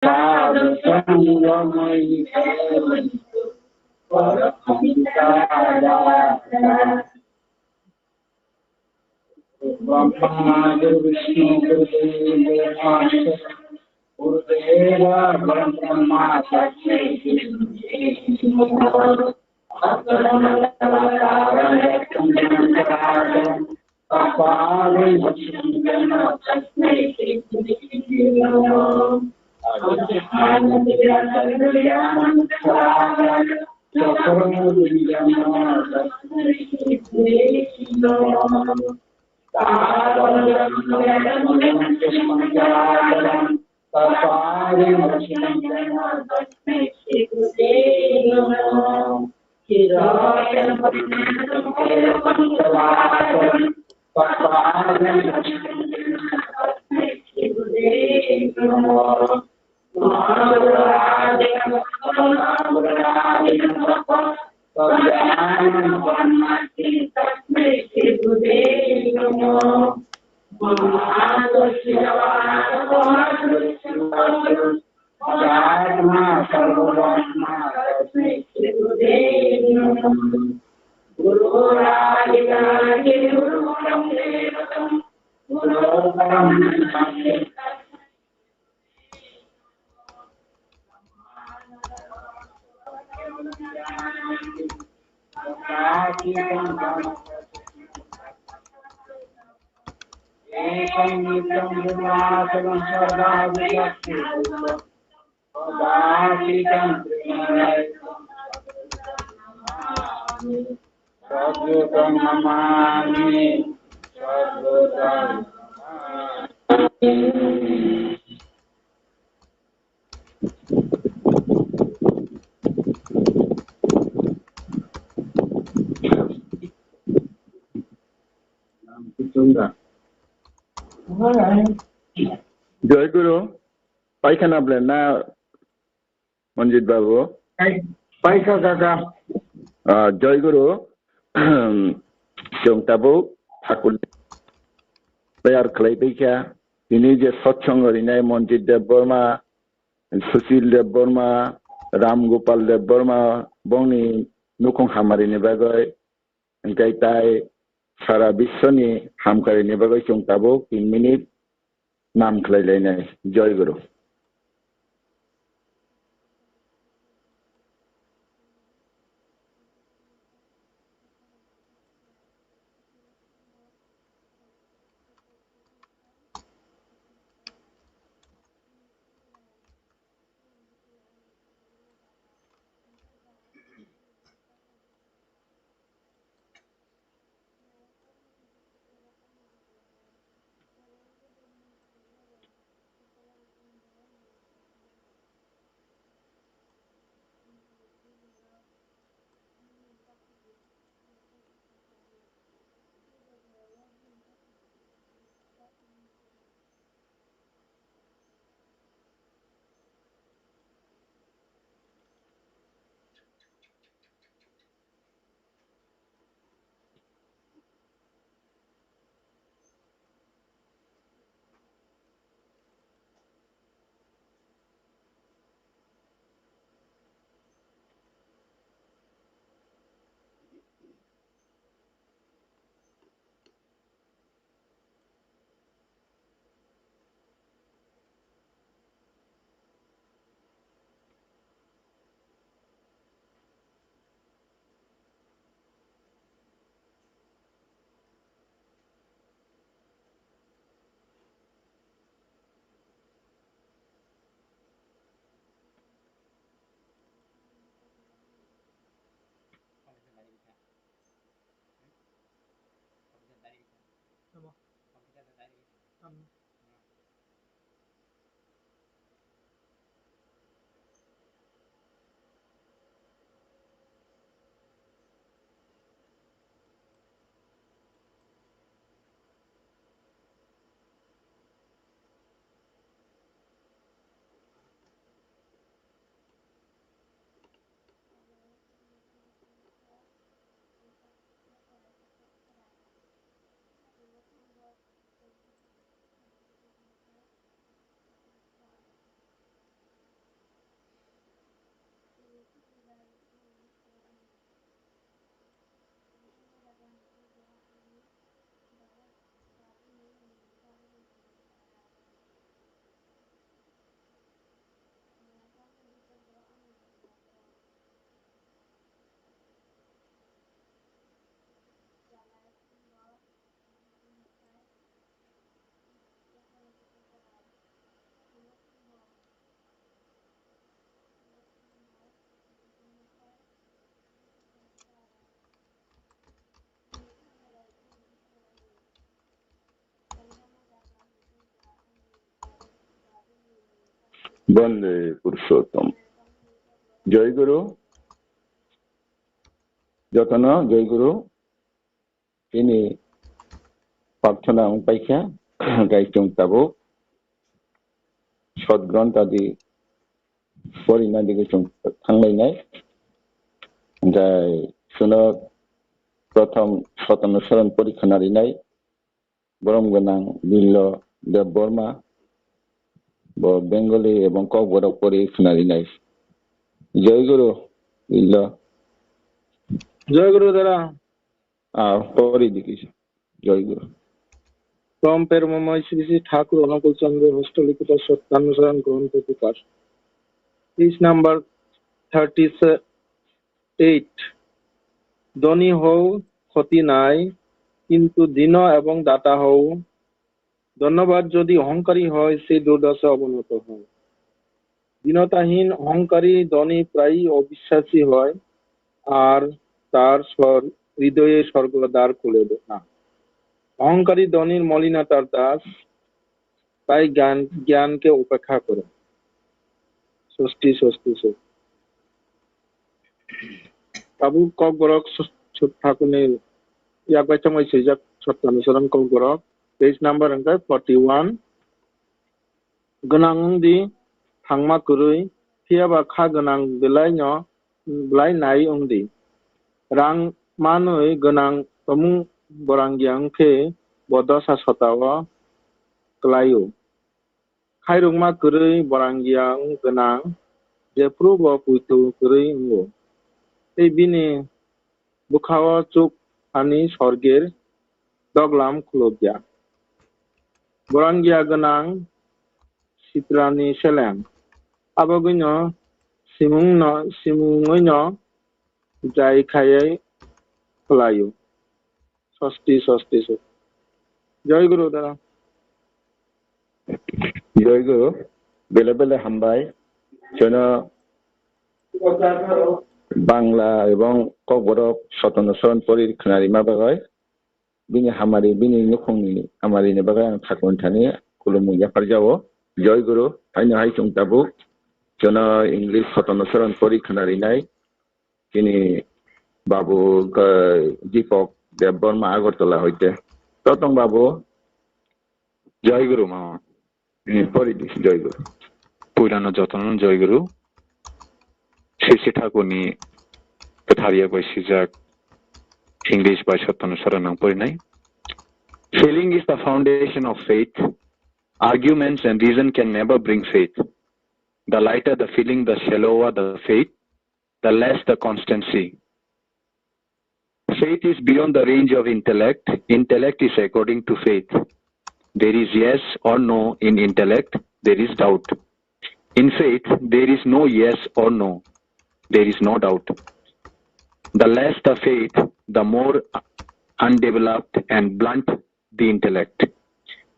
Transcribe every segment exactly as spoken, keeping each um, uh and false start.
Sadguru namami, sadguru namami. Joy Guru, paikha na ble na Manjit babu? Pai, paikha kaka. Ah, Joy Guru, chwng tabuk hakul tayar khlai paikha. Tini je satsang rinai Manjit Debbarma, Sushil Debbarma, Ram Gopal Debbarma, bongni nukhung hamari ni bagwi, hwnkhe tai sara biswni hamkari ni bagwi chwng tabuk tin minute nam khlai lainai. Joy Guru. Bande Purushottam. Joy Guru. Jotono Joy Guru. Tini prarthana wng paikha, hwnkhe chwng tabuk Sot Gronth adi porina digwi chwng thanglainai. Hwnkhe chwngno prothom Sot Anusaron pori khwnarinai. Borom gwnang Billo Debbarma, bo Bengali ebong Kokborok pori khwnarinai. Joy Guru, Billo. Joy Guru dada. Ah, pori di kisa. Joy Guru. পরম প্রেমময় শ্রী শ্রী ঠাকুর অনুকূল চন্দ্র হস্তলিখিত সত্যানুসরণ গ্রন্থ প্রকাশ। Page number thirty-seven. Eight, ধনী হও, ক্ষতি নাই, কিন্তু দীন এবং দাতা হও। ধনবান যদি অহংকারী হয়, সেই দুর্দশা অবনত হয়। দীনতাহীন অহংকারী ধনী প্রায়ই অবিশ্বাসী হয়, আর তার স্বর-, হৃদয়ে স্বর্গদ্বার খুলে দেয় না। অহংকারী ধনীর মলিনতার দাস, তাই জ্ঞান, জ্ঞানকে উপেক্ষা করে। Sosti, sosti, sosti. Tabuk Kokborok Sut-, Sut Thakurni yak bai tongwi swijak Sotyanusaran Kokborok, page number hwnkhe forty-one. Gwnang wng di, thangma kwrwi, phiya ba kha gwnang belaino, belai nai wng di. Rang manwi gwnang tongmung borangya wng khe bo dosa sotao kwlaio. Khairokma kwrwi borangya wng gwnang, jephru bo poito kwrwi wngo. Tei bini bwkhao chuk thani sorgir doglam khulukya. Borangya gwnang sitrani seleng. Abogwino simungno, simungwino jai khaiwi khlaio. Sosti, sosti, sosti. Joy Guru dada. Joy Guru, bele bele hambai. Chwngno Bangla ebong Kokborok Sotyanusaran pori khwnarima bagwi. Bini hamari, bini nukhungni hamarini bagwi ang Thakurni thani khulumung yapharjao. Joy Guru, haino hai chwng tabuk. Chwngno English Sotyanusaran pori khwnarinai. Chini babu, eh, Deepak Debbarma Agartala hoite. Totong babu. Joy Guru mama. Eh, pori di, Joy Guru. Puilano jotono Joy Guru. Sri Sri Thakurni kwthar yak bai swijak English bai Sotyanusaran ang porinai. Feeling is the foundation of faith. Arguments and reason can never bring faith. The lighter the feeling, the shallower the faith, the less the constancy. Faith is beyond the range of intellect. Intellect is according to faith. There is yes or no in intellect, there is doubt. In faith, there is no yes or no, there is no doubt. The less the faith, the more undeveloped and blunt the intellect.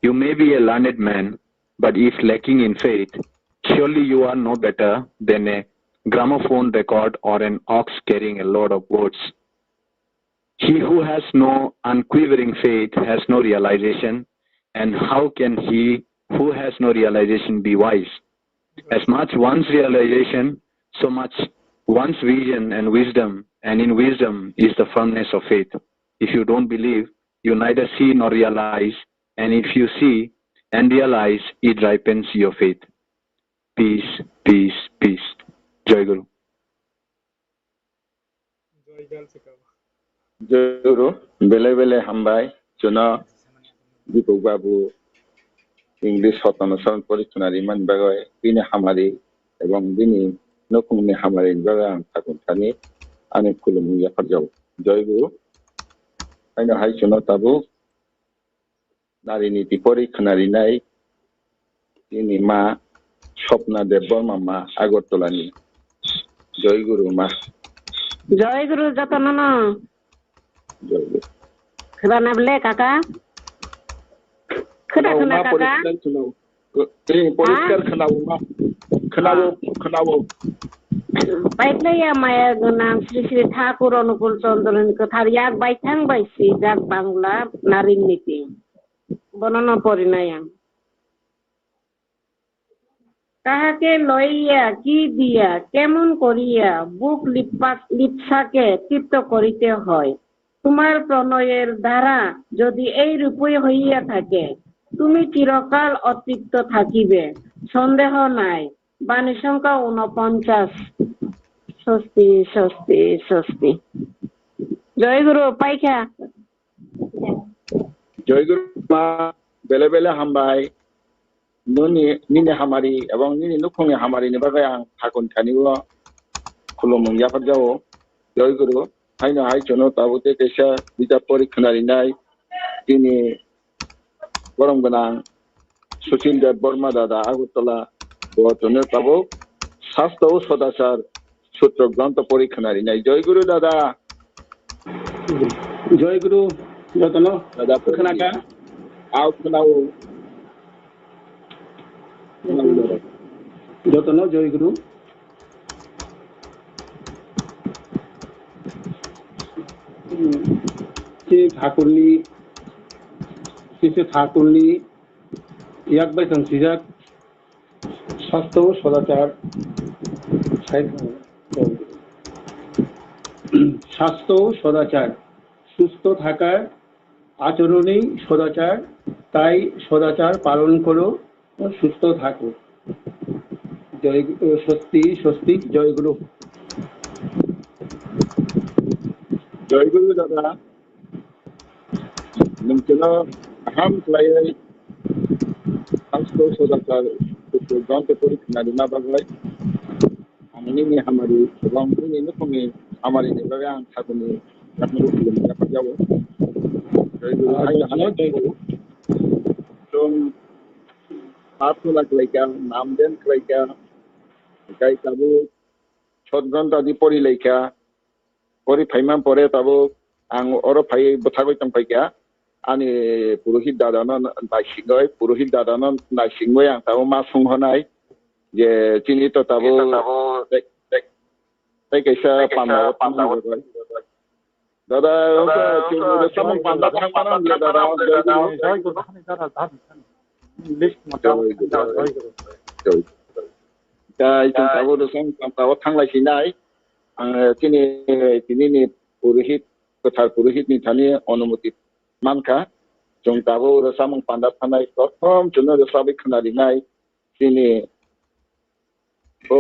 You may be a learned man, but if lacking in faith, surely you are no better than a gramophone record or an ox carrying a load of goods. He who has no unquivering faith has no realization, and how can he who has no realization be wise? As much one's realization, so much one's vision and wisdom, and in wisdom is the firmness of faith. If you don't believe, you neither see nor realize, and if you see and realize, it ripens your faith. Peace, peace, peace. Joy Guru. Joy Guru, bele bele hambai, chwngno Deepak babu English Sotyanusaran pori khwnarimani bagwi bini hamari ebong bini nukhungni hamari ni bagwi ang Thakurni thani ani khulumung yapharjao. Joy Guru. Haino hai chwngno tabuk Nari niti pori khwnarinai nini ma Swapna Debbarma ma Agartala ni. Joy Guru ma. Joy Guru jotono no. Joy Guru. Khwna bwle kaka? Khwna khwna kaka? Poriskar khwnao. Eh, poriskar khwnao ma. Khwnao, khwnao. Paikhlaiya maya gwnang Sri Sri Thakur Anukul Chandra ni kwthar yak baithang bai swijak Bangla Naring Niti. Bono no porinai ang. কাহাকে লইয়া কি দিয়া কেমন করিয়া বুক লিপা-, লিপসাকে তৃপ্ত করিতে হয়? তোমার প্রণয়ের ধারা যদি এই রূপই হইয়া থাকে, তুমি চিরকাল অতৃপ্ত থাকিবে, সন্দেহ নাই। বাণী সংখ্যা ঊনপঞ্চাশ। স্বস্তি, স্বস্তি, স্বস্তি। জয় গুরু, পাইখা। Joy Guru ma, bele bele hambai. Nini, nini hamari ebong nini nukhungni hamari ni bagwi ang Thakur Thani o khulumung yaphar jao. Joy Guru, haino hai chwngno tabuk tei kaisa bijap pori khwnarinai tini borom gwnang Sushil Deb Borma dada Agartala bo chwngno tabuk Sastro Sodachar Sutro Granth pori khwnarinai. Joy Guru dada. Joy Guru, jotono. Dada, khwnaka? Ao, khwnao. Jotono Joy Guru. Sri Thakurni, Sri Thakurni yak bai thang sijak Sastro Sodachar, Sastro Sodachar, সুস্থ থাকার আচরণেই সদাচার, তাই সদাচার পালন করো ও সুস্থ থাকো। জয় গু-, স্বস্তি, স্বস্তি, জয় গুরু। Joy Guru dada. Nwng chwngno kaham khlaiwi Sastro Sodachar Sutro Granth pori khwnarima bagwi ang nini hamari, ebong nini nukhungni hamari ni bagwi ang Thakurni yakni khulumung yaphar jao. Joy Guru, ah, hai joy, hai joy Guru. Chwng prarthana khlaikha, nam den khlaikha, kai tabuk Sot Granth adi pori laikha. Pori phaima pore tabuk ang oro phaiwi bwthagwi tongphaikha. Ani purohit dadano naisingwi, purohit dadano naisingwi ang tabuk ma sung honai je chini to tabuk tei, tei, tei kaisa panda o thangwi rwgwi. Dada, wngkha chwng samung panda thangmano wngkha dada. Joy Guru. Joy Guru. Joy Guru. Joy Guru. Tei chwng tabuk samung panda o thanglai sinai. Ang, eh, chini, tini ni purohit, kwthar purohit ni thani onumoti mankha. Chwng tabuk rwchapmung panda thanai, prothom chwngno rwchapwi khwnarinai chini bo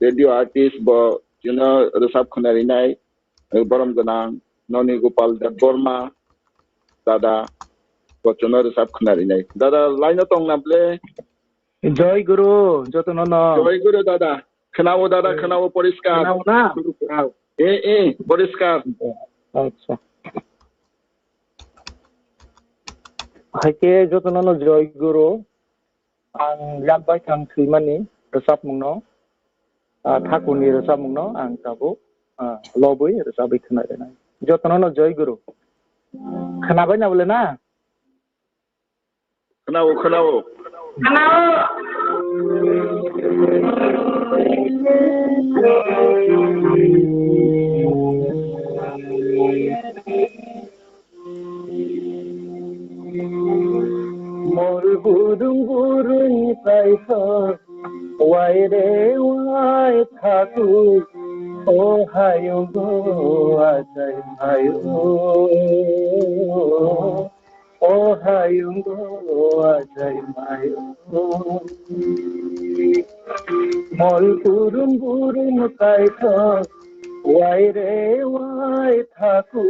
radio artist bo chwngno rwchap khwnarinai, eh, borom gwnang Noni Gopal Debbarma dada bo chwngno rwchap khwnarinai. Dada line o tongna ble? Joy Guru, jotono no. Joy Guru dada. Khwnao dada, khwnao poriskar. Khwnao na? Khwnao. Eh, eh, poriskar. Acha. Haikhe jotono no Joy Guru. Ang yak bai thang thwimani rwchapmungno, ah, Thakurni rwchapmungno ang tabuk, ah, lobwi rwchabwi khwnarinai. Jotono no Joy Guru. Khwnabai na bole na? Khwnao, khwnao. Mol burung burung paithak, wai re wai thaku, o hayung go achai hayung. O hayung go achai mai o. Mol burum burum kaithok, wai re wai thaku.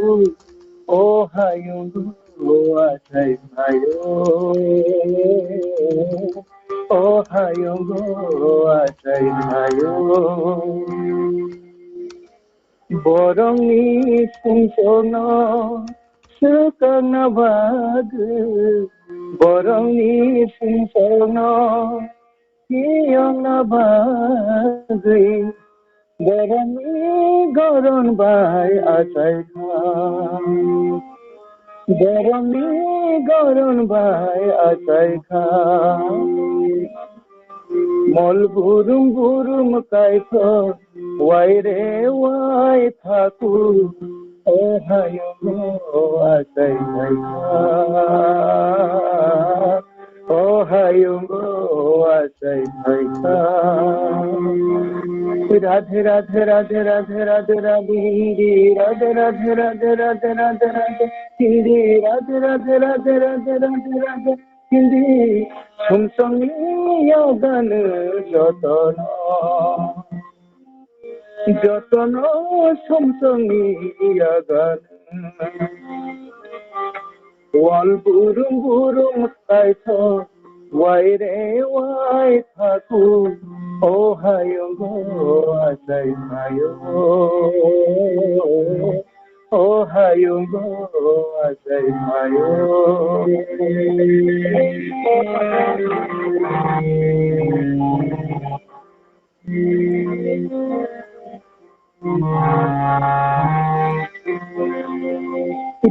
O hayung go achai mai o. O hayung go achai mai o. Borokni sumsokno swkangna bagwi, borokni sumsokno phiyokna bagwi, borokni goron bai achaikha. Borokni goron bai achaikha. Mol burum burum kaithok, wai re wai thaku, o hayung go achai naikha. O hayungo achai phaikha. Radhe radhe radhe radhe radhe radhe hindi. Radhe radhe radhe radhe radhe radhe hindi. Radhe radhe radhe radhe radhe radhe hindi. Sumsongni yaganu jotono, jotono sumsongni yaganu. Wal burum burum kaitho, waire wai thaku, o hayungo achai phaio, o hayungo achai phaio.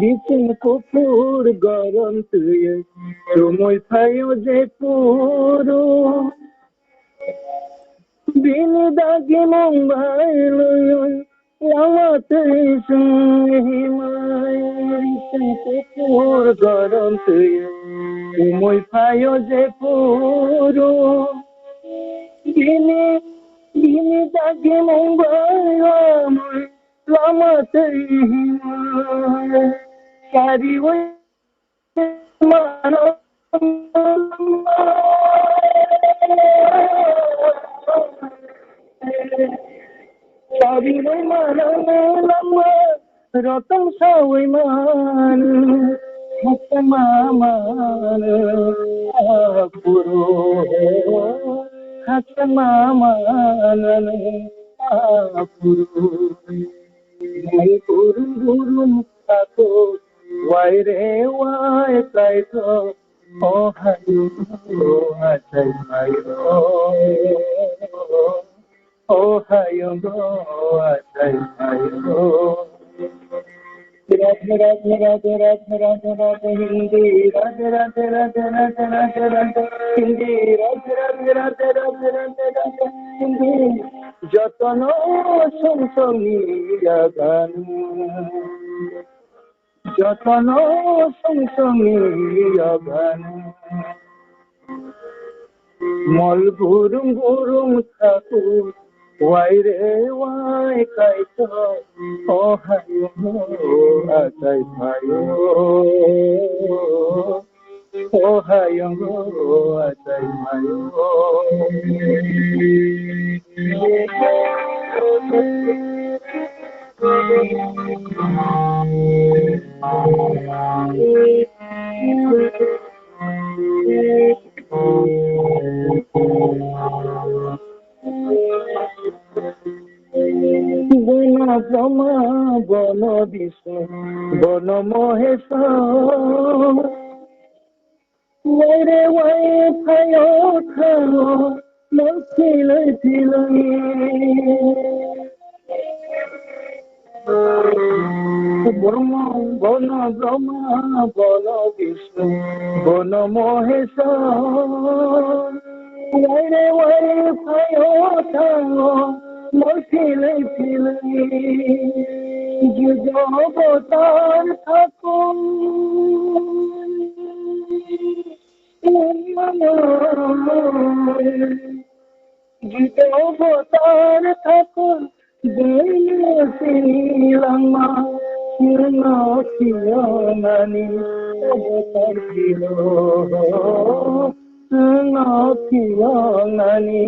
Rising kuphur gorom twi, chumui phaio je phuru. Bini dagi mung bai luyui, lama twi chumui himui. Rising kuphur gorom twi, chumui phaio je phuru. Bini, bini dagi mung bai lama twi himui. Sariui mano, sariui mano lama. Rotong sawi man, hakma man, apuru, hakma man, apuru. Mai kurum kurum kato, waire wai kaito, o hayo, o achai mayo. O hayungo achai phaio. Radhe radhe radhe radhe radhe radhe hindi. Radhe radhe radhe radhe radhe radhe hindi. Radhe radhe radhe radhe radhe radhe hindi. Jotono song song ni yaganu. Jotono song song ni yaganu. Mol burum burum thaku, waire wai kaito, o hayungo achai phaio, o hayungo achai phaio. Bono Brahma, bono Vishnu, bono Maheswar. Waire wai phaio thango, mol philai philai. Bono, bono Brahma, bono Vishnu, bono Maheswar. Waire wai phaio thango, mol philai philai. Juda avatar thakur. Juda avatar thakur, Dayasini langma, nwngno phiyonani avatar philo, nwngno phiyonani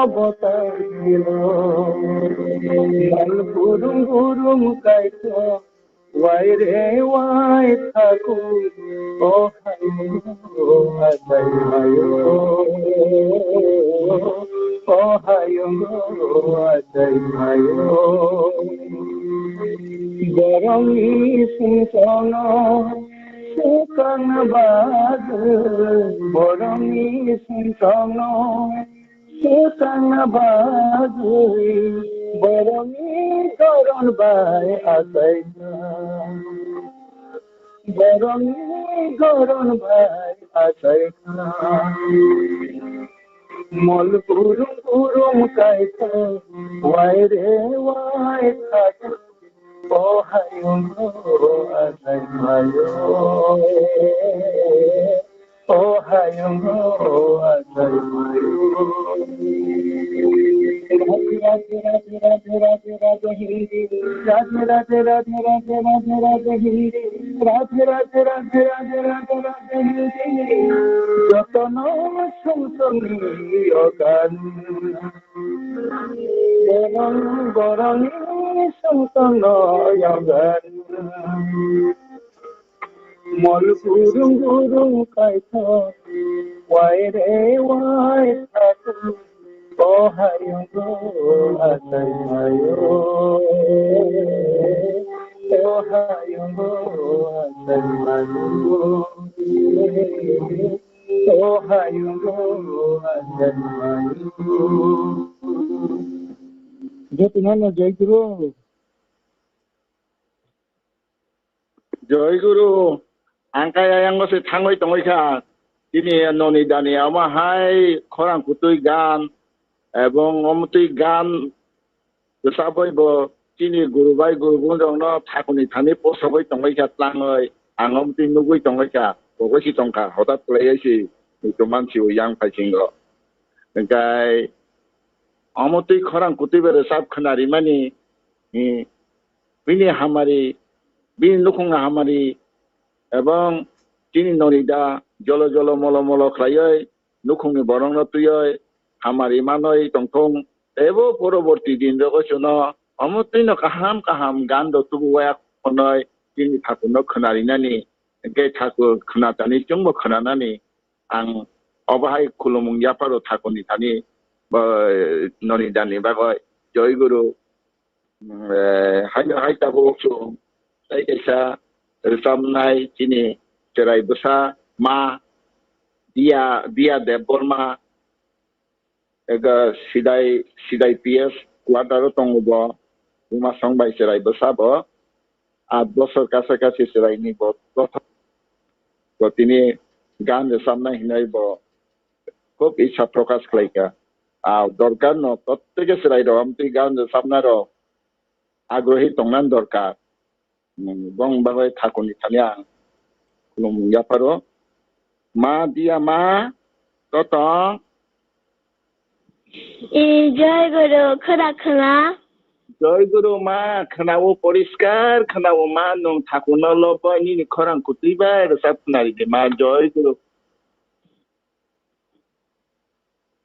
avatar philo. Mal burum burum kaito, waire wai thaku, o hayungo achai mayo, o hayungo achai mayo. Borokni sumsokno swkangna bagwi, borokni sumsokno swkangna bagwi, borokni goron bai achaikha. Borokni goron bai achaikha. Mol burum burum kaito, waire wai thaku, o hayungo achai mayo, o hayungo Radhe রাধে রাধে রাধে রাধে রাধে হিন্দি। রাধে রাধে রাধে রাধে রাধে রাধে হিন্দি। রাধে রাধে রাধে রাধে রাধে রাধে হিন্দি। যতন সুন্দরী অগান। গরম গরম সুন্দর অগান। Mol gurung gurung kaithok, wai re wai thakung, o hayung o asai mayo, o hayung o asai mayo, o hayung o asai mayo. Joto no no jai guru. Jai Guru, ang kaya yang se thangwi tongwi kha. Tini noni dani ama hai khorang kutui gan, ebong omtwi gan, bwsabwi bo tini guru bai guru gun rok no thakuni thani posogwi tongwi kha tlangwi, ang omtwi nugwi tongwi kha, bogwi si tongkha, hotat khlaiwi si muitu mansi o yang phaisingo. Hingkai omotwi khorang kutui bai rwchap khwna rimani, hmm, bini hamari, bini nukhungni hamari, ebong chini noni da jolo jolo molo molo khlaiwi nukhungni borokno twiwi hamari manwi tongthung. Teibo poroborti din rogo chwngno omo twino kaham kaham gan rok tubu waya khonoi chini thakurno khwnarinani, hwnkhe thakur khwnatani chwngbo khwnanani. Ang obo hai khulumung yapharo thakurni thani, bo, noni dani bagwi. Jai Guru, mm, eh, hai, hai tabuk chwng tei kaisa rwchapnai chini chwrai bwsa ma Dia, Dia Debbarma, ega Sidai, Sidai P S quarter o tongo bo, Buma Song bai chwrai bwsa bo. Aat bosor kacha kachi chwraini bo, bo tini gan rwchapnai hinwi bo khub ichha prokash khlaikha. A dorkar no, protteke chwrai rok amtwi gan rwchapna rok agrohi tongna dorkar. Hmm, bong bagwi thakurni thani ang khulum yapharo. Ma Dia ma, totong. E, Jai Guru, khwna khwna. Jai Guru ma, khwnao poriskar, khwnao ma, nwng thakurno lobo nini khorang kutui bai rwchap khwnaridi ma, Jai Guru.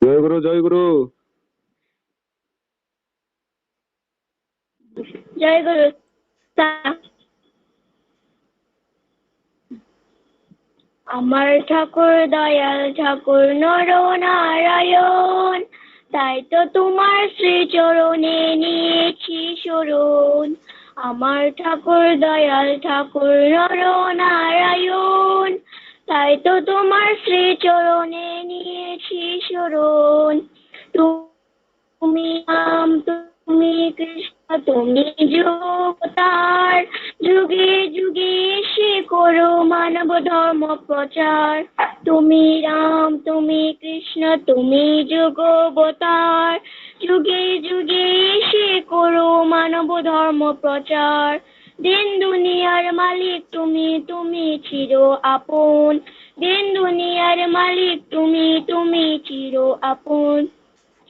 Jai Guru, Jai Guru. জয় গুরু। আমার ঠাকুর দয়াল ঠাকুর নর নারায়ণ, তাই তো তোমার শ্রীচরণে নিয়েছি শরণ। আমার ঠাকুর দয়াল ঠাকুর নর নারায়ণ, তাই তো তোমার শ্রীচরণে নিয়েছি শরণ। তুমি রাম, তুমি কৃষ্ণ, তুমি যুগতার। যুগে যুগে এসে করো মানব ধর্ম প্রচার। তুমি রাম, তুমি কৃষ্ণ, তুমি যুগ অবতার। যুগে যুগে এসে করো মানব ধর্ম প্রচার। দিন দুনিয়ার মালিক তুমি, তুমি চির আপন। দিন দুনিয়ার মালিক তুমি, তুমি চির আপন।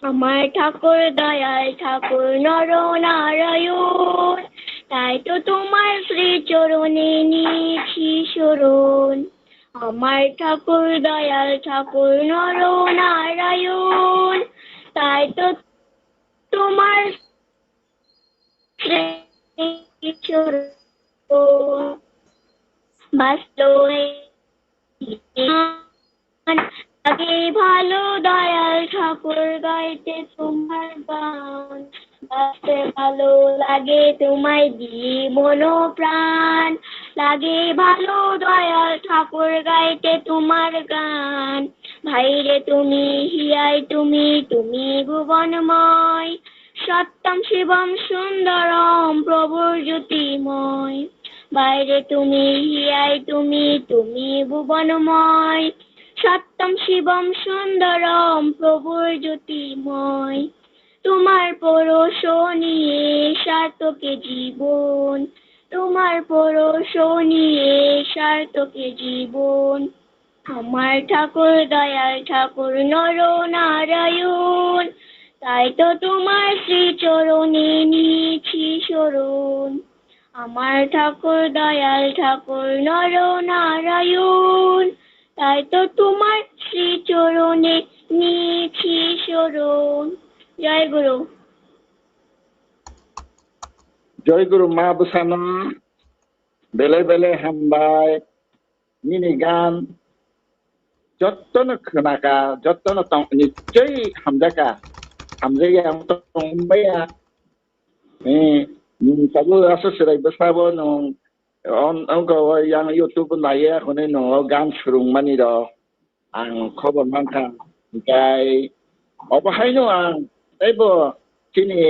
আমার ঠাকুর দয়াল ঠাকুর নর নারায়ণ, তাই তো তোমার শ্রীচরণে নিয়েছি শরণ। আমার ঠাকুর দয়াল ঠাকুর নর নারায়ণ, তাই তো তোমার শ্রীচরণ বাসলো লাগে ভালো দয়াল ঠাকুর গাইতে তোমার গান। বাসতে ভালো লাগে তোমায় দিয়ে মন প্রাণ। লাগে ভালো দয়াল ঠাকুর গাইতে তোমার গান। ভাইরে তুমি, হিয়াই তুমি, তুমি ভুবনময়। সত্যম শিবম সুন্দরম প্রভুর জ্যোতিময়। বাইরে তুমি, হিয়াই তুমি, তুমি ভুবনময়। সত্যম শিবম সুন্দরম প্রভুর জ্যোতিময়। তোমার পরশ নিয়ে সার্থকে জীবন। তোমার পরশ নিয়ে সার্থকে জীবন। আমার ঠাকুর দয়াল ঠাকুর নর নারায়ণ। তাই তো তোমার শ্রীচরণে নিয়েছি শরণ। আমার ঠাকুর দয়াল ঠাকুর নর নারায়ণ। তাই তো তোমার শ্রীচরণে নিয়েছি শরণ। জয় গুরু। Joy Guru ma bwsano belai belai hambai. Nini gan jottono khwnaka, jottono tong, nichoi hamjaka. Hamjakya ang tong baiya. Eh, nwng tabuk aswk chwrai bwsabo nwng on, ongko o yang YouTube naiya hwnwi nwng o gan swrwngmani rok ang khobor mankha. Hinkhe obo haino ang teibo chini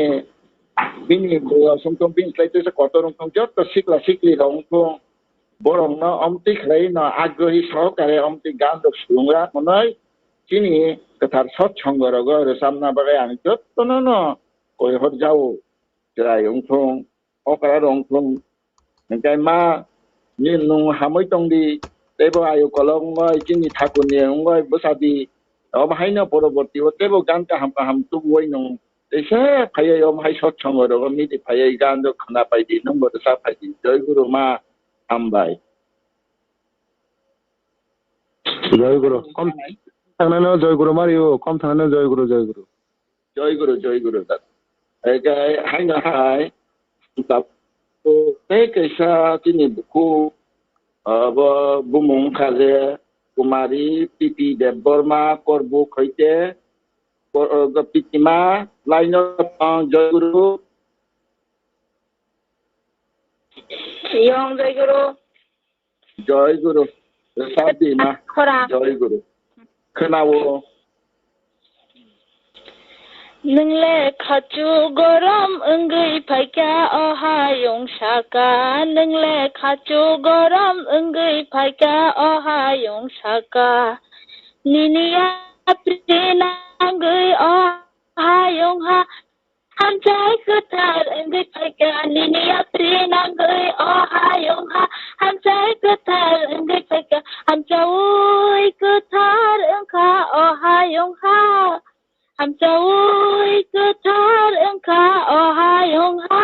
bini bwswk tong, bini slai teisa kotor wngtong, jotto sikla sikli rok wngtong, borokno omtwi khlai no agrohi sohokare omtwi gan rok swrwngya hwnwi chini kwthar sot songho rogo rwchapna bagwi ang jottono no koihor jao, chwrai wngthung, okra rok wngthung. Hinkhe ma, ni nwng hamwi tongdi, teibo ayu kolok wngwi, chini thakurni wngwi bwsadi. Omo haino poroborti o teibo gan kaham kaham tubuwi nwng teisa phaiwi omo hai sot songho rogo midi phaiwi gan rok khwna paidi, nwngbo rwchap phaidi. Joy Guru ma, hambai. Joy Guru. Kom thangnano Joy Guru mario, kom thangnano Joy Guru, Joy Guru. Joy Guru, Joy Guru, da. Eke, haino hai, tap, tei kaisa chini buku, abo bumung kha je Kumari P P Debbarma, Korbuk hoite, Kor-, o, Pitima, line of, uh, Joy Guru. Yong Joy Guru. Joy Guru. Rwchap di ma. Khorang. Joy Guru. Khwnao. Nwng le khachu gorom wngwi phaikha o hayung saka, nwng le khachu gorom wngwi phaikha o hayung saka. Nini yapri nangwi o hayung ha, hamjak kwthar wngwi phaikha, nini yapri nangwi o hayung ha, hamjak kwthar wngwi phaikha, hamjaui kwthar wngkha o hayung ha, hamjaui kwthar wngkha o hayung ha.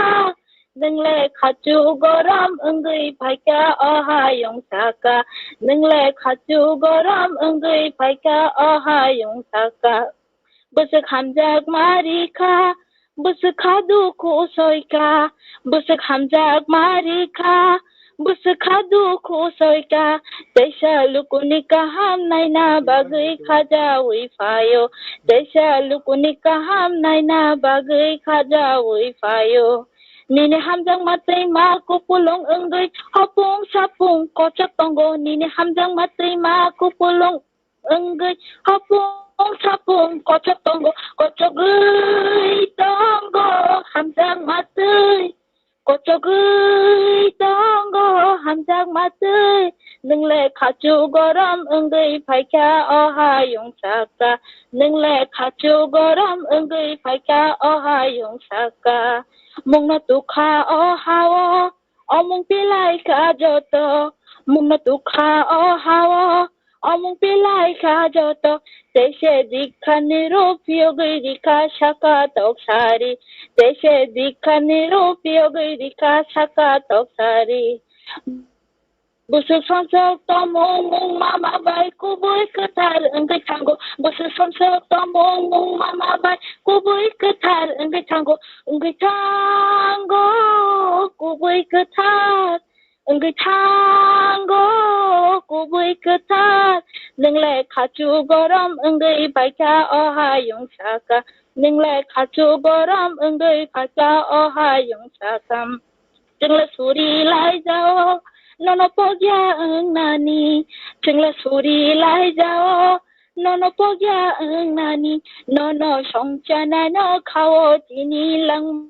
Nwng le khachu gorom wngwi phaikha o hayung saka, nwng le khachu gorom wngwi phaikha o hayung saka. Bwswk hamjak ma rikha, bwswk kha dukhu soikha, bwswk hamjak ma rikha, bwswk kha dukhu soikha, teisa lukuni kaham naina bagwi khajaui phaio, teisa lukuni kaham naina bagwi khajaui phaio. Nini hamjakma twi ma kupulung wngwi hopung sapung kochok tongo, nini hamjakma twi ma kupulung wngwi hopung sapung kochok tongo, kochogwi tongo hamjakma twi, kochogwi tongo hamjakma twi. Nwng le khachu gorom wngwi phaikha o hayung saka, nwng le khachu gorom wngwi phaikha o hayung saka. Mungno tukha o hao, omung pilai kha joto, mungno tukha o hao, omung pilai kha joto, teise dikha ni rup yogwi rikha saka tok sari, teise dikha ni rup yogwi rikha saka tok sari. Bwswk sonsok tomung mung mama bai kubui kwthar wngwi thango, bwswk sonsok tomung mung mama bai kubui kwthar wngwi thango, wngwi thango kubui kwthar. Wngwi thango kubui kwthar, nwng le khachu gorom wngwi phaikha o hayung saka, nwng le khachu gorom wngwi phaikha o hayung saka. Chwng le suri lai jao, nono pogya wngnani, chwng le suri lai jao, nono pogya wngnani, nono songchana no khao tini lang.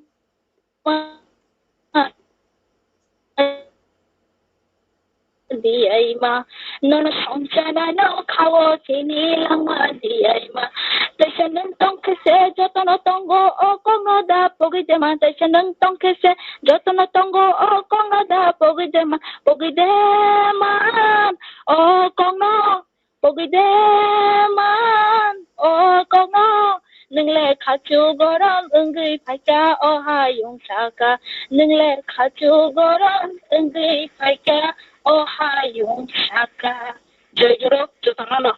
Diyaima, nono songchana no khao chini langma diyaima. Teisa nwng tongkhe se jotono tongo o kokno da pogwi dema. Teisa nwng tongkhe se jotono tongo o kokno da pogwi dema. Pogwi dema o kokno. Pogwi de man o kokno, Nwng le khachu gorom wngwi phaikha o hayung saka. Nwng le khachu gorom wngwi phaikha o hayung saka. Joy Guru, jotono no.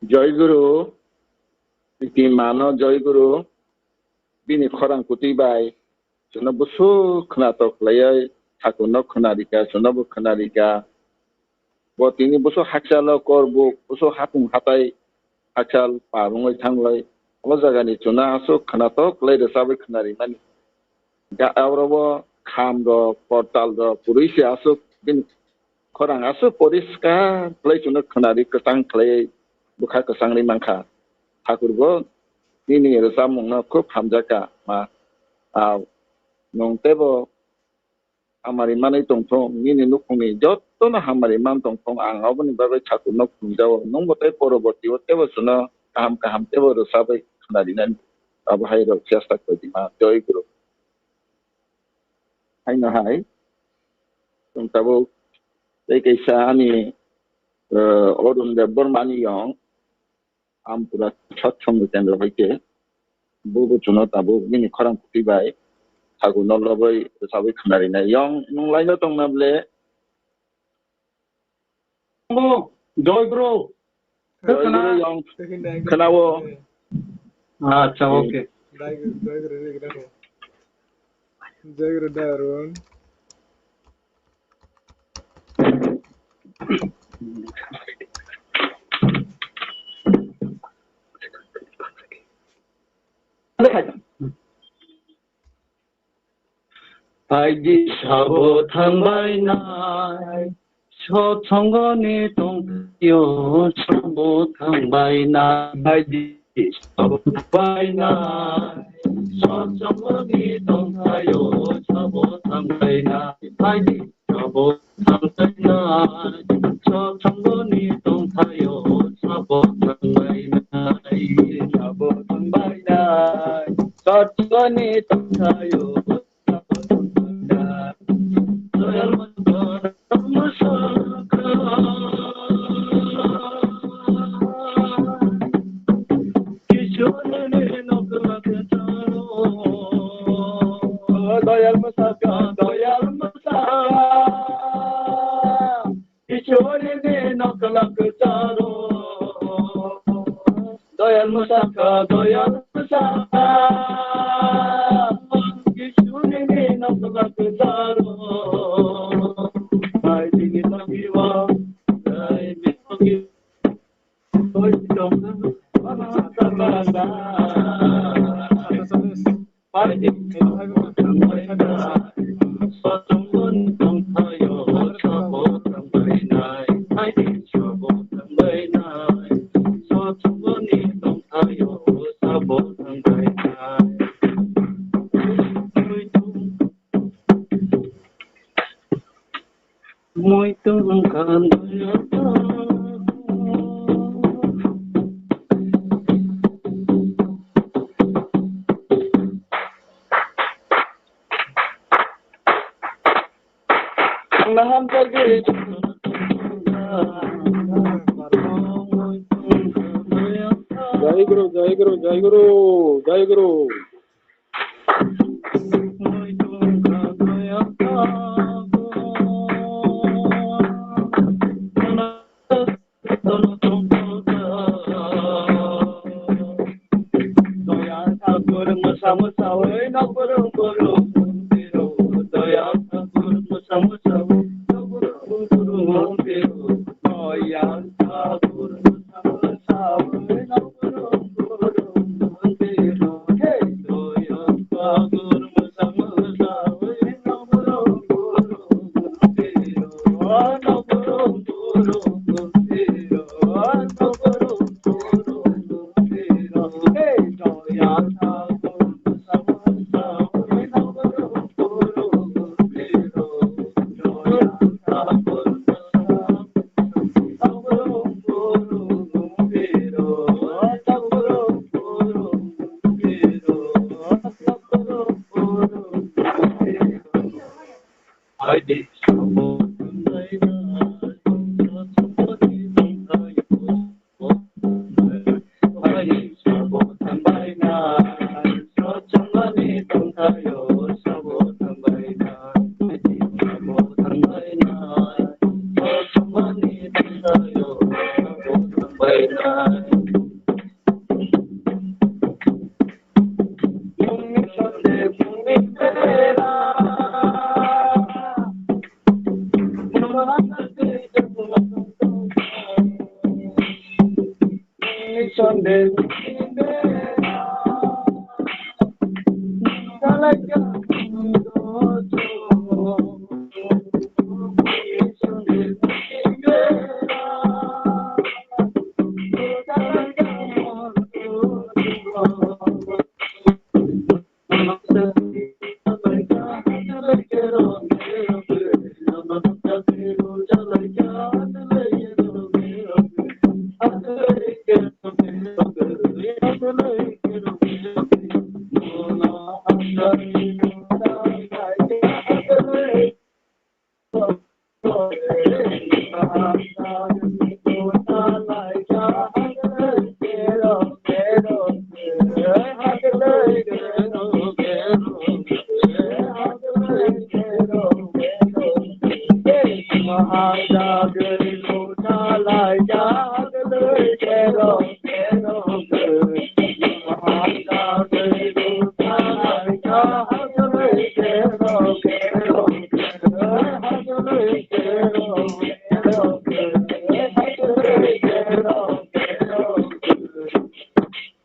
Joy Guru, Priti Mano Joy Guru, bini khorang kwtwi bai, chwngno bwswk khwnatok khlaiwi thakurno khwnarikha, chwngno bo khwnarikha. Bo tini bwswk hakchalo korbuk, bwswk hapung hatai hakchal par wngwi thanglai. O jagani chwngno aswk khwnatok khlai rwchabwi khwnarimani. Ga-, abo kham rok, portal rok, kwrwi se aswk bini khorang aswk poriskar khlai chwngno khwnari kwchang khlai bwkha kwchangri mankha. Thakur bo nini rwchapmungno khub hamjakha ma. Ah, nwng teibo hamari manwi tongthung, nini nukhungni jotono hamari man tongthung, ang aboni bagwi thakurno khulumjao. Nwngbo tei porobortio teibo chwngno kaham kaham teibo rwchabwi khwnarinani abo hai rok chesta khlaidi ma. Joy Guru. Haino hai, chwng tabuk tei kaisa ani, eh, Arun Debbarma ni yong, Ampura Satsang Kendra hai khe, bo bo chwngno tabuk bini khorang kwtwi bai thakurno lobwi rwchabwi khwnarinai. Yong, nwng line o tongna ble? Joy Guru. Joy Guru yong. Khwnao. Acha, okay. Joy Guru, Joy Guru, Joy Guru. Phaidi sabo thangbainai, sotsongoni tongthaio sabo thangbainai. Phaidi sabo thangbainai, sotsongoni tongthaio sabo thangbainai. Phaidi sabo thangbainai, sotsongoni tongthaio sabo thangbainai. Sabo thangbainai, sotsongoni tongthaio Doyal Masaka, Doyal Masaka, Ishwari ni nokla kwcharo. Doyal Masaka, Doyal Masaka, Ishwari ni nokla kwcharo. Hai dini tabiwa, hai dini tabiwa. Muitu wngkha doya. Ang nahamjagwi. Jai Guru, Jai Guru, Jai Guru, Jai Guru.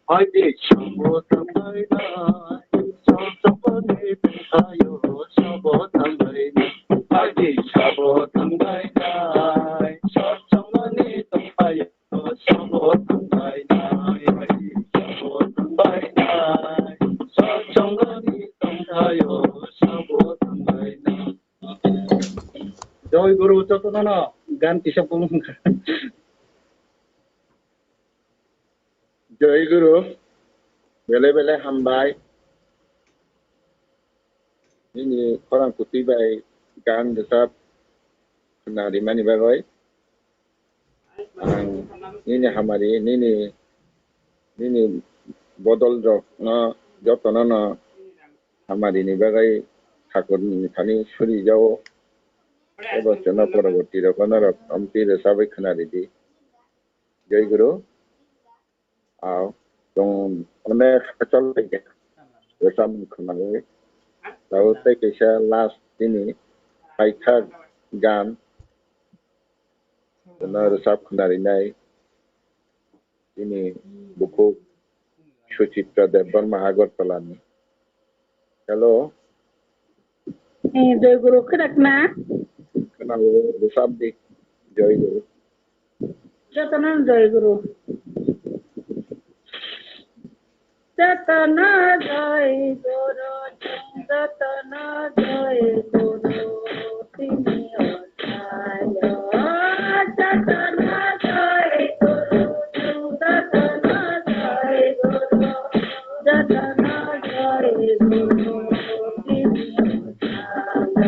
Haidi sabo tangbainai, sabo tangbainai, ayo sabo tangbainai. Haidi sabo tangbainai, sabo tangbainai, ayo sabo tangbainai. Haidi sabo tangbainai, sabo tangbainai, ayo sabo tangbainai. Joy Guru, jotono no gan kisa bumung. Joy Guru, bele bele hambai. Nini khorang kutui bai gan rwchap khna rimani bagwi. Ang nini hamari, nini, nini bodol rok no jotono no hamari ni bagwi thakur ni thani suri jao. Ebo chwngno poroborti rok no norok amtwi rwchabwi khna ridi. Joy Guru. Ao, chwng onek achol lagi. Rwchapmung khwnagwi. Tabo tei kaisa last nini paithak gan. Chwngno rwchap khna rinai. Nini bukhuk Suchitra Debbarma Agartala ni. Hello. Eh, Joy Guru, khwnakna? Khwnao, rwchap di. Joy Guru. Jotono Joy Guru. Jotono Joy Guru, jotono Joy Guru, tini osayo. Jotono Joy Guru, jotono Joy Guru, jotono Joy Guru, tini osayo.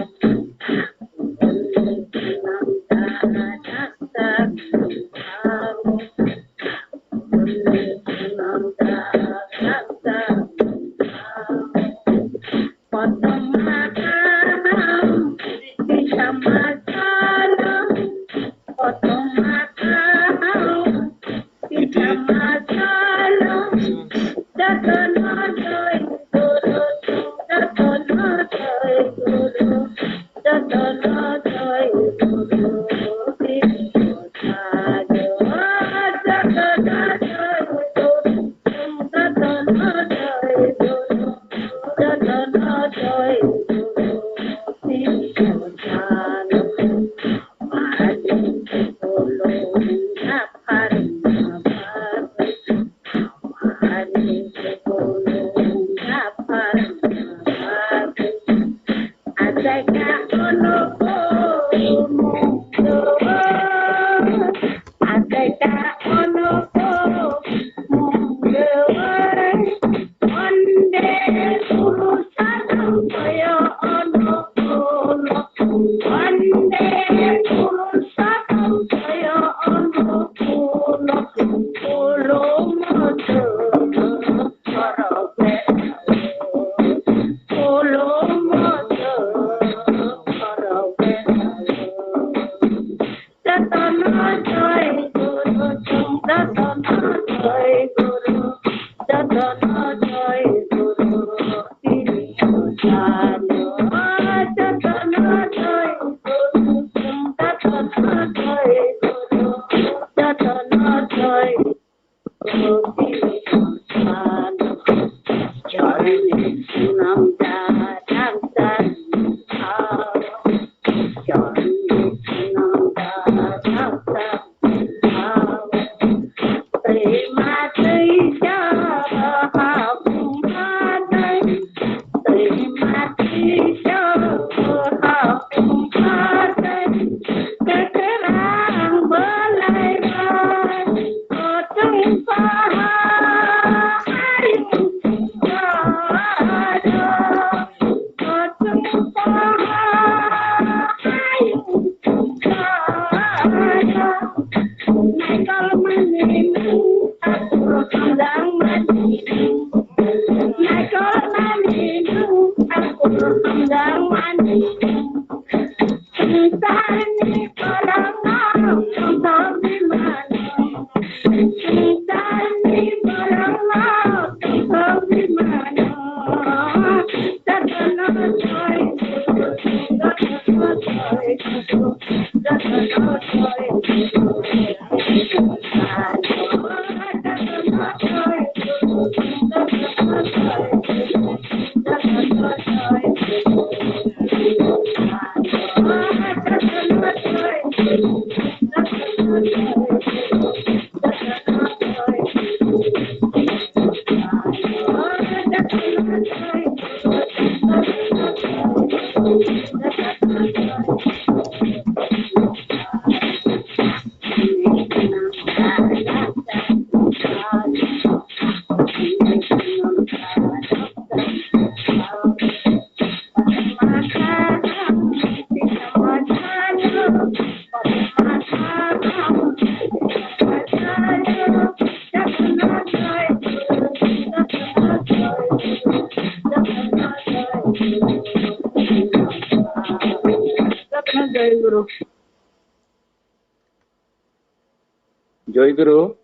Joy Guru.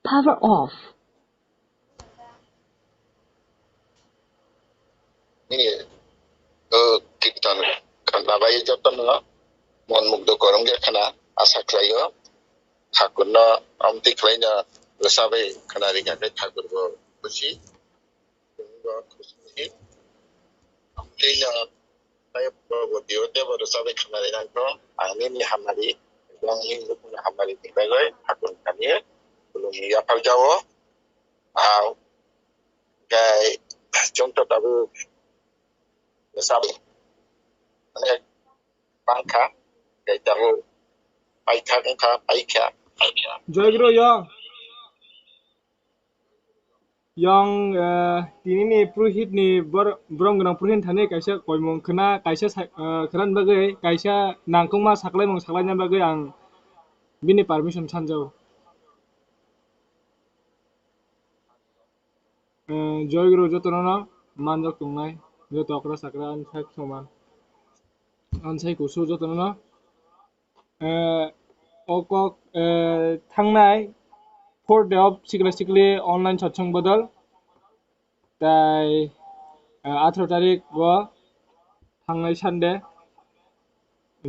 Power off. Ni, o, kirtan khna bai jotono mon mugdo korong ge khna asa khlaio. Thakurno amtwi khlaino rwchabai khna rikha khe thakur bo khusi. Bo khusi. Amtwino tei bo bo dio tei bo rwchabai khna rinang kho. Ang nini hamari, ang nini hamari ni bagwi thakur khani khulumwi yaphar jao. Au, kai chwng to tabuk sabo. Ane bangkha, kai tabuk paithak wngkha, paikha, paikha. Joy Guru, yong. Yong, eh, tini ni Purohit ni bor-, borom gwnang Purohit thani kaisa koimung khna, kaisa sa-, eh, khna bagwi, kaisa nangkukma saklaimung saklaina bagwi ang bini permission sanjao. Eh, Joy Guru jotono no manjak tongnai, joto okra sakra ansai soman, ansai kusu jotono no. Eh, o kok, eh, thangnai fourth day of sikla sikli online satsang bodol, tai, eh, atharo tarik o thangnai Sunday.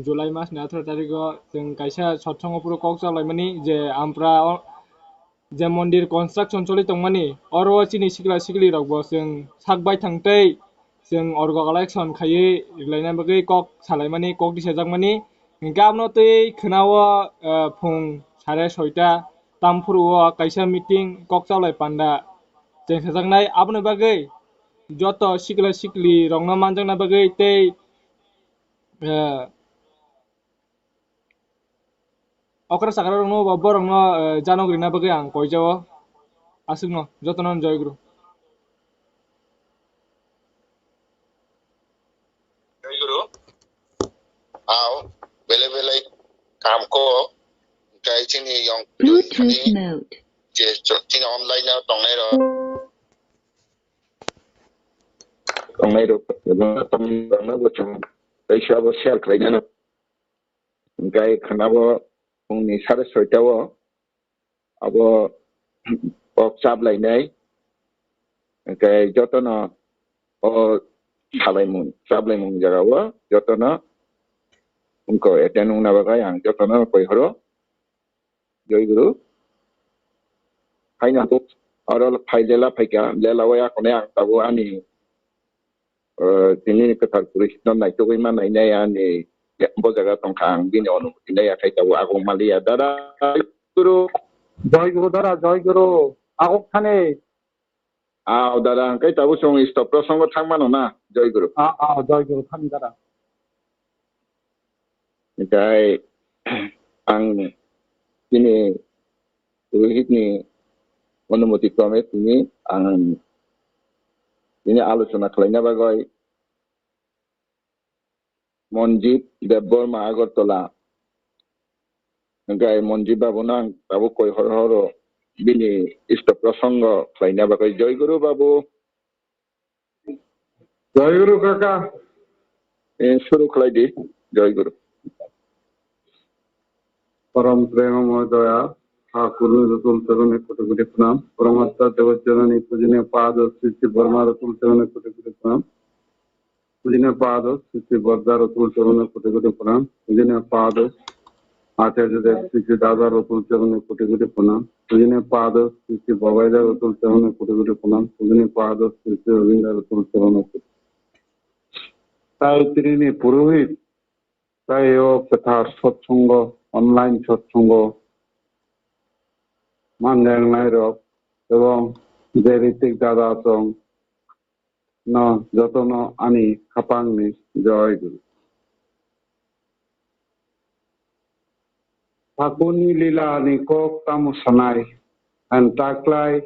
July mas ni atharo tarik o chwng kaisa satsang o phuru kok chalaimani je ampra o je mondir construction choli tongmani, oro chini sikla sikli rok bo chwng sak bai thang tei chwng orgo election khaiwi rwlaina bagwi kok salaimani, kok disajakmani. Hinkhe abono twi khwnao, eh, phung sare soita tamphuru o kaisa meeting kok chalai panda chengsajaknai. Aboni bagwi joto sikla sikli rokno manjakna bagwi tei, eh, okra sakra rokno ba borokno, eh, janok rina bagwi ang koijao. Aswkno jotono joy guru. Joy guru. Ao, bele bele kam ko, kai chini yong Bluetooth mode. Je chini online na tongnai ro. Tongnai ro, tongnai ro, tongnai ro, tongnai ro, share khlaina. Hwnkhe khwnabo phungni sare soita o abo kok chaplainai, hwnkhe jotono o salaimung, chaplaimung jagao jotono wngkha attend wngna bagwi ang jotono koi horo. Joy Guru. Haino oro phai lela phaikha, lela o yakone ang tabuk ani, eh, tini ni kwthar puri no naitugwi ma nainai ani bo jaga tongkha, ang bini onumoti nai akhai tabuk aguk maliya dada. Guru. Joy Guru dada, Joy Guru. Aguk thani. Ah, dada, hwnkhe tabuk chwng stop prosongo thang mano na, Joy Guru. Ah, ah, Joy Guru thani dada. Hwnkhe ang tini Purohit ni onumoti krome tini ang tini alochona khlaina bagwi Monjit Debbarma Agartala. Hwnkhe Monjit babu no ang tabuk koi hor horo bini isto prosongo khlaina bagwi. Joy Guru babu. Joy Guru kaka. Eh, suru khlai di. Joy Guru. Param prema moy doya, Thakur ni rutul chorone koti koti pranam. Paramatma Dev Janani pujaniya pad Sri Sri Barma rutul chorone koti koti pranam. Pujaniya pad Sri Sri Barda rutul chorone koti koti pranam. Pujaniya pad Acharya Dev Sri Sri Dada rutul chorone koti koti pranam. Pujaniya pad Sri Sri Babaida rutul chorone koti koti pranam. Pujaniya pad Sri Sri Rabindra rutul chorone koti. Tai tini ni purohit tai o kwthar satsongo, online satsongo manjaknai rok ebong je ritik dada chong no jotono ani khapang ni joy guru. Thakur ni lila ni kok tamo sanai, ang taklai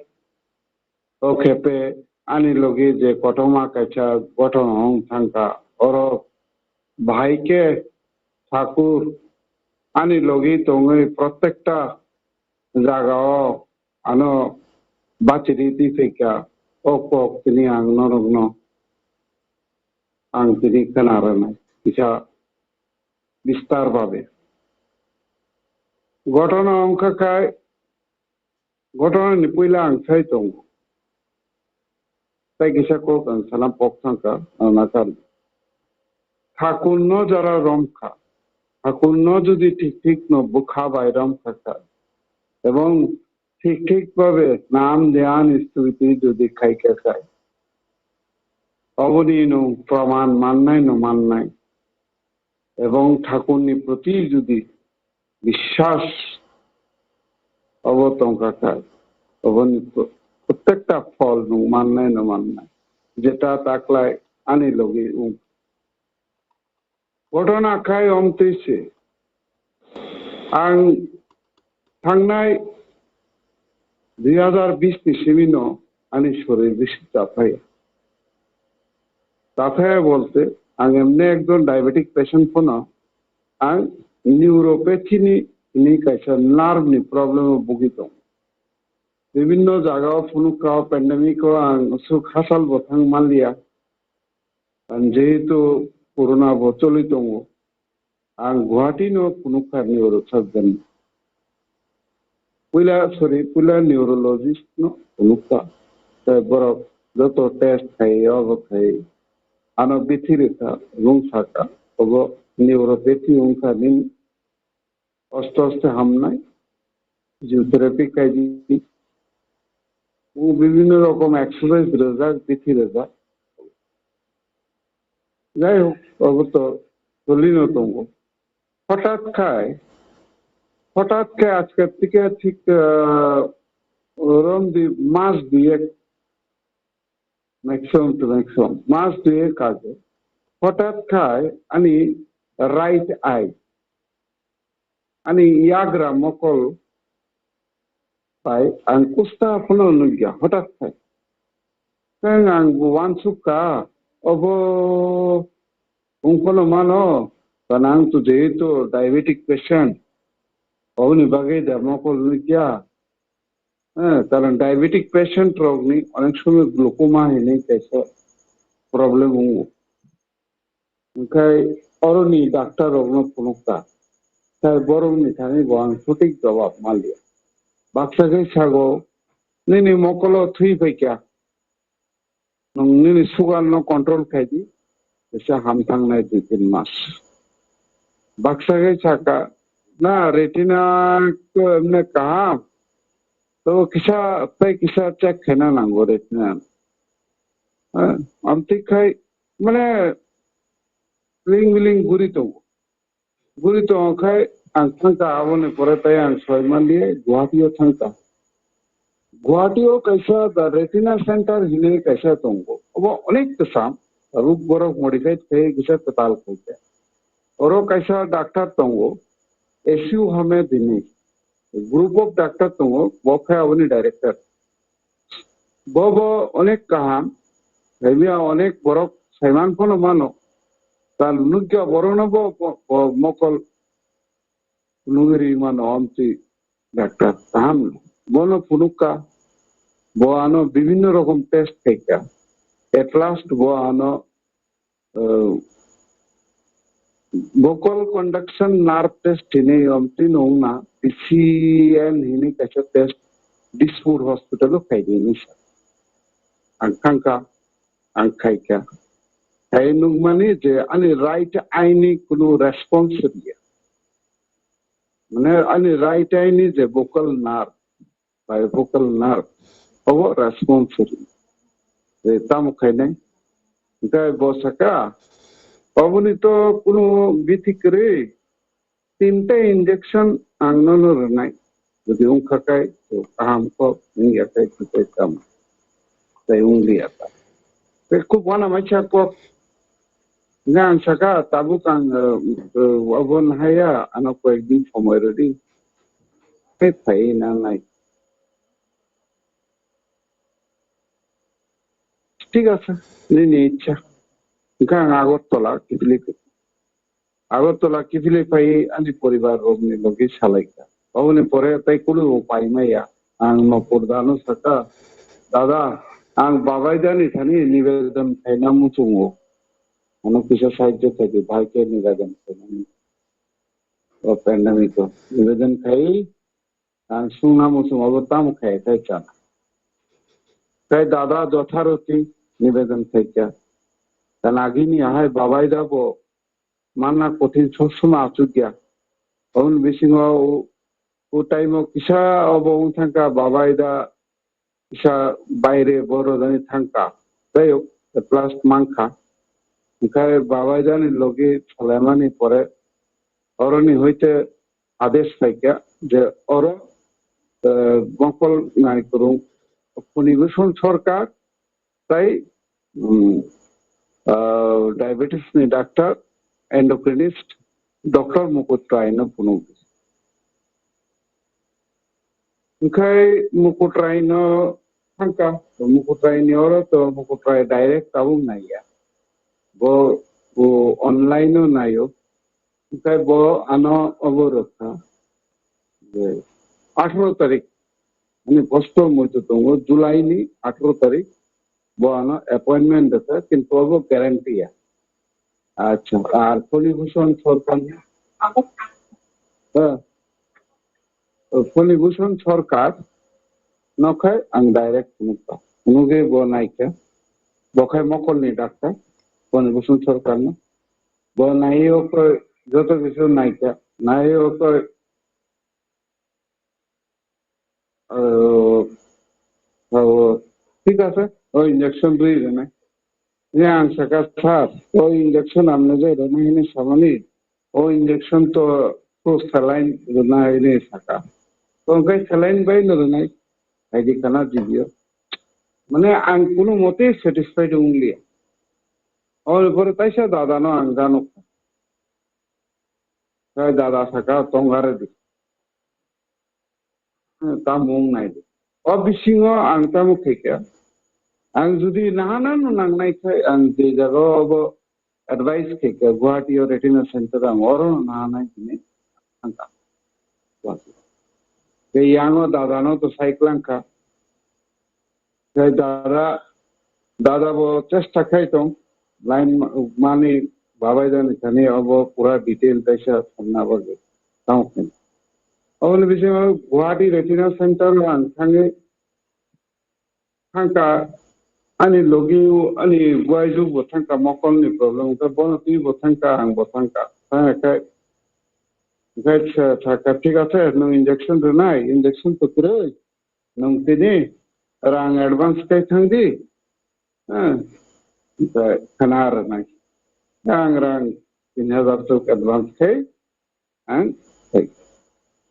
O khepe ani logi je kotorma kaisa gothon wng thangkha, oro bahai khe Thakur ani logi tongwi protekta jagao ano bachiri twi phaikha. O kok tini ang norokno ang tini khna rwnai kisa. bistar babe. Ghotona wngkha khe, ghotona ni puila ang sai tongo. Tai kisa kok ang sana pok thangkha, ang nakar. Thakur no jara romkha. Thakur no jodi thik thik no bwkha bai romkha kha. Ebong thik thik babe nam dhyan stuti jodi khai kha khai. Oboni no praman mannai no mannai. Ebong Thakur ni proti jodi biswas obo tongkha khai, oboni pro-, prottekta phol nwng mannai no mannai, jeta taklai ani logi wng. Ghotona khai omtwi se. Ang thangnai dui hazar bish ni simi no ani sorir bisi chathaya. Chathaya bolte, ang emni ekjon diabetic patient phano, ang neuropathy ni, ni kaisa nerve ni problem o bhugi tongo. Bibinno jaga o phunukha, o pandemic o ang suk hachal bo thang manliya. Ang jehetu corona bo choli tongo, ang Guwahati no phunukha neuro surgeon. Puila, sorry, puila neurologist no phunukha. Tai borok joto test khai, obo khai, ano bithi rikha, rung sakha, obo neuropathy wngkha nini. Aste aste hamnai, physiotherapy khaidi, o bibhinno rokom exercise rwjak, bithi rwjak. Jai hok, obo to cholino tongo. Hothat khai, hothat khai ajkal theke thik, ah, rom di mas duyek, maximum to maximum, mas duyek age. Hothat khai ani right eye, ani yagra mokol bai ang kusta phano nukya, hothat khai. Tei ang bo uansukha, obo wng phano mano, karon ang to jehetu diabetic patient, oboni bagwi da mokol nukya. Eh, karon diabetic patient rokni onek somoi glaucoma hinwi kaisa problem wngo. Hwnkhe oroni doctor rokno phunukha. Tai borokni thani bo ang sothik jawab manliya. Baksa khe sago, "Nini mokolo thwi phaikha. Nwng nini sugar no control khai di, kisa ham thangnai dui tin mas." Baksa khe sakha, "Na, retina to emne kaham, to kisa, tei kisa check khaina nango retina." Eh, amtwi khai, mane, ling biling guri tongo. Guri tongo khai ang thangkha, aboni pore tai ang soi manliya Guwahati o thangkha. Guwahati o kaisa the Retina Center hinwi kaisa tongo. Obo onek kwcham, ruk borok modified khai kisa kwtal khaikha. Oro kaisa doctor tongo, S U Hamed hinwi. Group of doctor tongo, bo khe aboni director. Bo bo onek kaham, saimya onek borok saiman phano mano. Tal nukya borokno bo, bo, bo mokol nugwi rwi mano, amtwi doctor kaham. Bono phunukha, bo ano bibhinno rokom test khaikha. At last bo ano, uh, vocal conduction nerve test hinwi amtwi nungna, P C N hinwi kaisa test Dispur hospital o khaidi hinwi sa. Ang thangkha, ang khaikha. Khai nukmani je ani right eye ni kunu response riya. Mane ani right eye ni je vocal nerve, bifocal nerve, obo response ri. Je tamo khainai. Hwnkhe bo sakha, oboni to kunu bithi kwrwi, tinta injection ang nono rwnai. Jodi wngkha khai, to kaham kok, wngya khai, to tamo. Tai wngliya ta. Tei khub wana maisa kok. Hwnkhe ang sakha, tabuk ang, eh, eh, obo nahaya, ano koyek din somoi rwdi. Tei phai nangnai. Thik ase, nini ichha. Hwnkhe ang Agartala kiphilwi, Agartala kiphilwi phai ani poribar rokni logi salaikha. Oboni pore tai kunu bo paimaya. Ang nopor dano sakha, "Dada, ang babai dani thani nibedan khaina muchungo. Ano kisa sahajjo khaidi, bhai khe nibedan khainani." o pandemic o. Nibedan khai, ang sungna muchung abo tamo khai khai cha. Khai dada jotharoti nibedan khai cha. Tan agini ahai babai da bo manna kothin sob somoi achuk ya. Oboni bisingo o, o time o kisa obo wng thangkha babai da kisa baire bo rwjani thangkha. Tei at last mankha. Hwnkhe babai dani logi salaimani pore oroni hoite adesh phaikha je oro, eh, mokol nai kwrwng Phunibhushan Sarkar tei, um, ah, diabetes ni doctor, endocrinist, Doctor Mukut Rai no phunuk. Hwnkhe Mukut Rai no thangkha, Mukut Rai ni oro to Mukut Rai direct tabuk naiya. Bo, bo online no naio. Hwnkhe bo ano obo rwkha je atharo tarik, ani posto muitu tongo, July ni atharo tarik, bo ano appointment rwkha, kintu obo guarantee ya. Acha, ar Phunibhushan Sarkar ni, ha, Phunibhushan Sarkar no khai ang direct phunukha. Phunugwi bo naikha, bo khai mokol ni doctor, Phunibhushan Sarkar no. Bo naiwi o koi joto kisu naikha, naiwi o koi, uh, uh, thik ase, o injection rwi rwnai. Hwnwi ang sakha, "Sir, o injection amne je rwnai," hwnwi samani, "O injection to, to saline rwnai," hwnwi sakha. To hwnkhe saline bai no rwnai, hai di khana video. Mane ang kunu mote satisfied wng liya. Aboni pore taisa dada no ang jano. Tei dada sakha, "Tongare di." Tamo wng nai di. O bisingo ang tamo khaikha. Ang jodi nahana no nangnai khai ang je jaga o obo advice khaikha, Guwahati o retina center ang oro no nahanai hwnwi thangkha. Tei yango dada no to sai klangkha. Tei dada, dada bo chesta khai tong, line ma-, mani babai dani thani obo pura detail kaisa samna bagwi. Tamo khe. Oboni bisingo Guwahati Retina Center o ang thangwi thangkha, ani logi o ani buaijuk bo thangkha, mokol ni problem wngkha, bono twi bo thangkha, ang bo thangkha. Thangkha khai, khai sa-, sakha, "Thik ase, nwng injection rwnai, injection to kwrwi." Nwng tini rang advance khai thang di, ha, omo khana rwnai. Ang rang tin hajar chuk advance khai ang khai.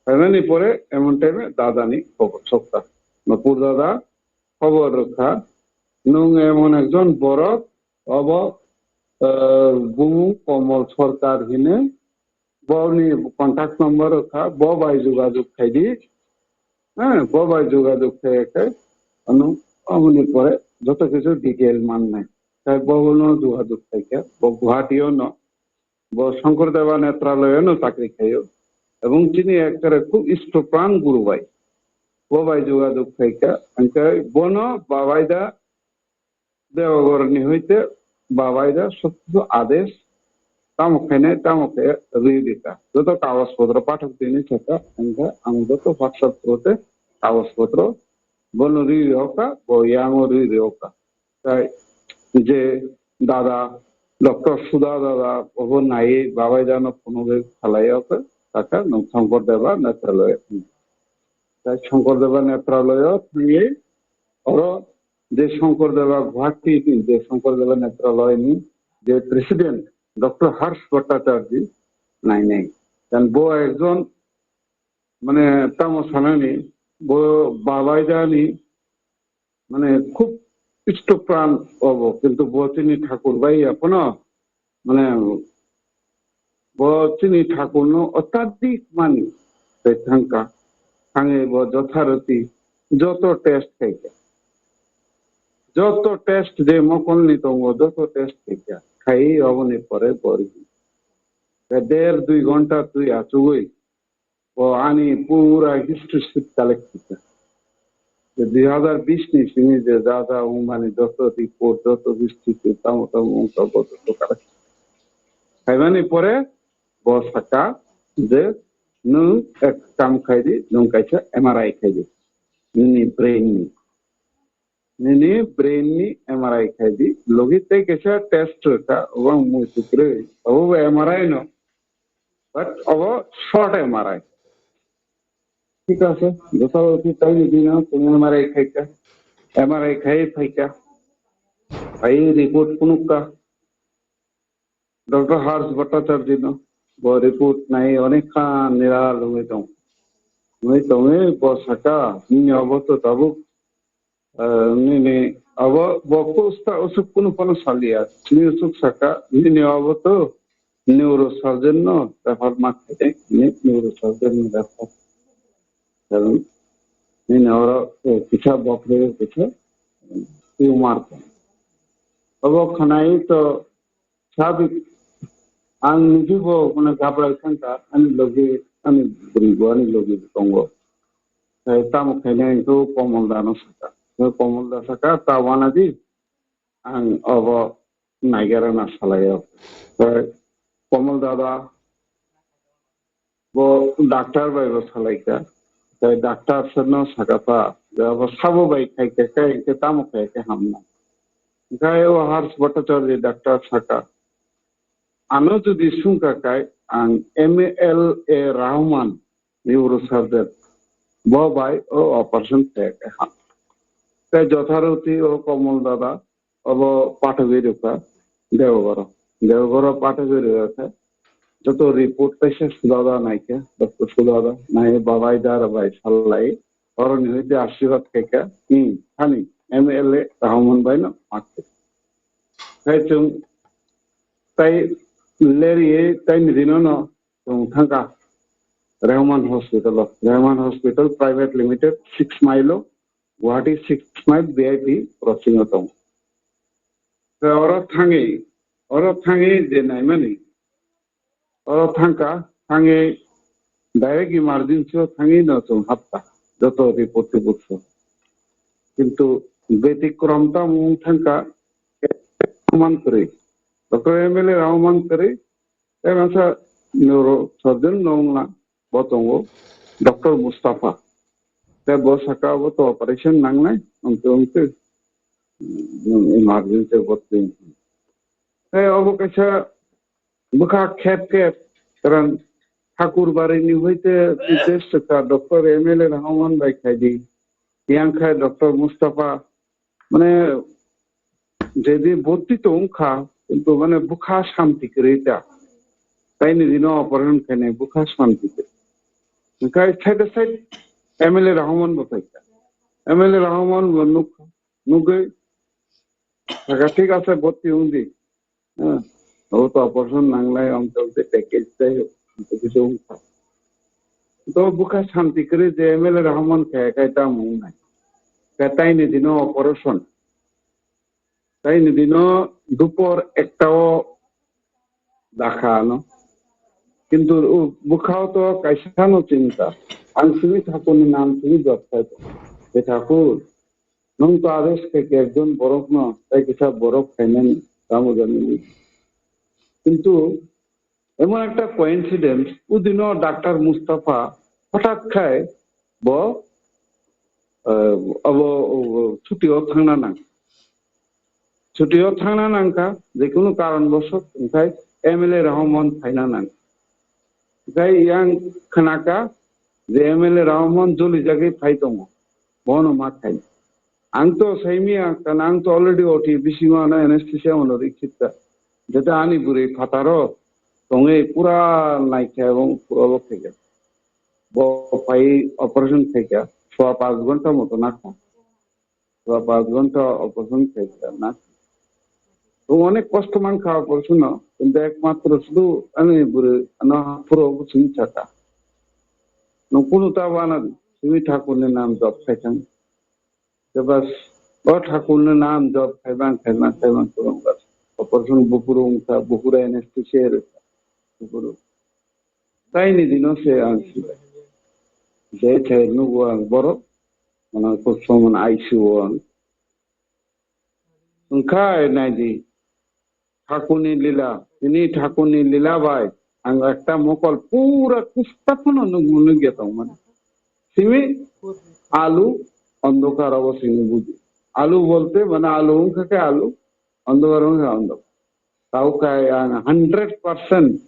Phaimani pore emon time e dada ni khobor sokha. Mukut dada khobor rwkha, "Nwng emon ekjon borok, obo, eh, bumung Komol Sarkar hinwi, boni contact number rwkha, bo bai jogajog khai di." Ha, bo bai jogajog khai khai, ano, aboni pore joto kichu detail mannai. Tai bo no jogajog khai kha, bo Guwahati o no, bo Shankar Deva Netraloy o no chakri khaio. Ebong chini ekkere khub istopran guru bai. Bo bai jogajog khai kha, hwnkhe bono babai da Dewagor ni hoite babai da sotto adesh tamo khainai, tamo khe rwi rikha. Joto kagoj potro pathok tini sakha, hwnkhe ang joto WhatsApp through te kagoj potro bono rwi rihokha, bo yango rwi rihokha. Tai je dada, Doctor Sudha dada, obo naiwi babai dano phunugwi khalai o khe, sakha nwng Shankar Deva Netraloy. Tai Shankar Deva Netraloy o thangwi oro je Shankar Deva Guwahati ni je Shankar Deva Netraloy ni je president Doctor Harsh Bhattacharya nainai. Dan bo ekjon mane tamo sanani bo babai dani mane khub isto pran obo, kintu bo chini thakur bai ya phano mane bo chini thakur no otadik mani tei thangka, thangwi bo jotharoti joto test khaikha, joto test je mokol ni tongo joto test khaikha, khai oboni pore bo rigi. Tei der dui ghonta twi achugwi bo ani pura history sheet collect khaikha. Je dui hazar bish ni simi je ja ja wngmani joto report, joto history tamo tamo wngkha bo joto collect khaimani pore bo sakha, je nwng ek kam khai di, nwng kaisa M R I khai di nini brain ni. Nini brain ni M R I khai di, logi tei kaisa test rwkha, obo ang muitu kwrwi, obo bo M R I no, but obo short M R I. Thik ase, jotha uti taini dino tumi M R I khaika, M R I khai phaika, phai report phunukka. Doctor Harsh Bhattacharya no bo report nai onek khan niral wngwi tong. Wngwi tongwi bo saka, nini obo to tabuk, eh, nini obo bo kusta usuk kunu phano saliya. Nini usuk saka, nini obo to neurosurgeon no refer ma khaide, nini neurosurgeon no refer. Karon nini oro, eh, kisa bokre kisa tumor tong. Obo khanai to Sabik, ang niji bo mane gabrai thangkha, ani logi, ani bwrwi bo ani logi bo tongo. Tei tamo khainai hwnkhe o Komol da no sakha. Hwnkhe Komol da sakha, "Ta wana di, ang obo naigara na salai o." Tei Komol dada bo doctor bai bo salaikha. Tei doctor sir no sakha ta, je abo sabo bai khaikha khe, hwnkhe tamo khaikhe hamna. Hwnkhe o Harsh Bhattacharya doctor sakha, ano jodi sungkha khe ang M L A Rahman neurosurgeon bo bai o operation khaikhe ham. Tei jotharoti o Komol dada obo pathogwi rwkha Dewagoro. Dewagoro pathogwi rwkha. Joto report kaisa Sudada naikha, doctor Sudada nai babai dara bai salai. Oroni hoite asirwad khaikha, hmm, hani M L A Rahman bai no makhe. Khai chwng tai leri tai nidino no chwng thangkha Rahman Hospital o. Rahman Hospital Private Limited six mile o Guwahati six mile V I P crossing o tongo. Tei oro thangwi, oro thangwi je naimani, oro thangkha, thangwi direct emergency o thangwi no chwng hapkha, joto report tibuk so. Kintu betikrom tamo wng thangkha, man kwrwi. Doctor M L A Rahman kwrwi, tei masa neurosurgeon no wngna, bo tongo, Doctor Mustafa. Tei bo saka bo to operation nangnai, wngtwi wngtwi, mm, emergency bo twi. Tei obo kaisa bwkha khep khep, karon Thakurbari ni hoite test ka Doctor M L A Rahman bai khai di. Yang khai Doctor Mustafa, mane, jodi bhorti to wngkha, kintu mane bwkha shanti kwrwi ta. Taini dino operation khainai bwkha shanti kwrwi. Hwnkhe side side M L A Rahman bo phaikha. M L A Rahman bo nukha, nugwi sakha, "Thik ase, bhorti wng di." Hmm. Obo to operation nanglai, omte omte package tei, omte kisa wngkha. To bwkha shanti kwrwi je M L A Rahman khe, khai tamo wngnai. Khe taini dino operation. Taini dino dupor ekta o dakha ano. Kintu o bwkhao to kaisa no chinta. Ang simi Thakurni nam simi jot khai tongo. He Thakur, nwng to ades khe ekjon borok no, tei kisa borok khainani tamo jani. Kintu emon ekta coincidence, udino Doctor Mustafa hothat khai bo, eh, abo, abo chuti o thangna nang. Chuti o thangna nangkha, je kunu karon bosot, hwnkhe M L A Rahman phaina nang. Hwnkhe yang khnakha je M L A Rahman joli jagwi phai tongo, bono ma khai. Ang to saimia, karon ang to already O T bisingo ano anesthesia ono rikhitka. Jeta ani bwrwi phataro tongwi pura naikha ebong pura bo khaikha. Bo phai operation khaikha, soa panch ghonta moto nakha. Soa panch ghonta operation khaikha na. To onek kosto mankha operation no, kintu ekmatro sudu ani bwrwi ano phuro bo simi saka. Nwng kunu ta wana simi Thakurni nam jop khaithang. Te bas, o Thakurni nam jop khaibang, khaibang, khaibang, khaibang bas. Operation buphuru wngkha, buphuru anesthesia rwkha, buphuru. Taini dino se ang si-, je thai nugo ang borok, mane kok somon I C U o ang. Wngkha naidi, Thakurni lila, tini Thakurni lila bai, Ang ekta mokol pura kusta phano nukmung nukya tongmani. Simi alu ondokar obo simi buji. Alu bolte mane alu wngkha khe alu, ondokar wngkha ondokar. Tau kai ang hundred percent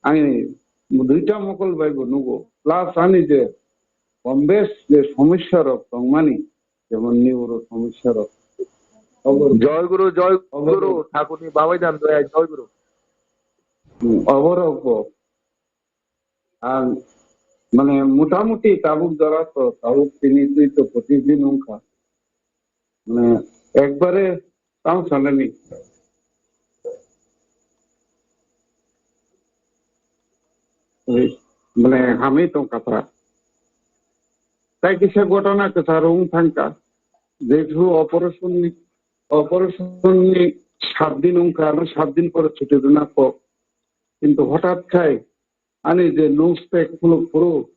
ani duita mokol bai bo nugo. Plus ani je Bombes je somosya rok tongmani, jemon neuro somosya rok. Jai Guru, Jai Guru, Thakurni babai dan doya, Jai Guru. Hmm, oborok bo. Ang, mane, motamuti tabuk jora to, tabuk tini twi to pochisdi nungkha. Mane, ekbare tamo sanani. Oi, mane, hamwi tong katra. Tai kisa gotona kwcharo wng thangkha. Jehetu operation ni, operation ni sat din wngkha, ano sat din pore chuti rwna kok. Kintu hothat khai ani je nose pack phuluk phuru,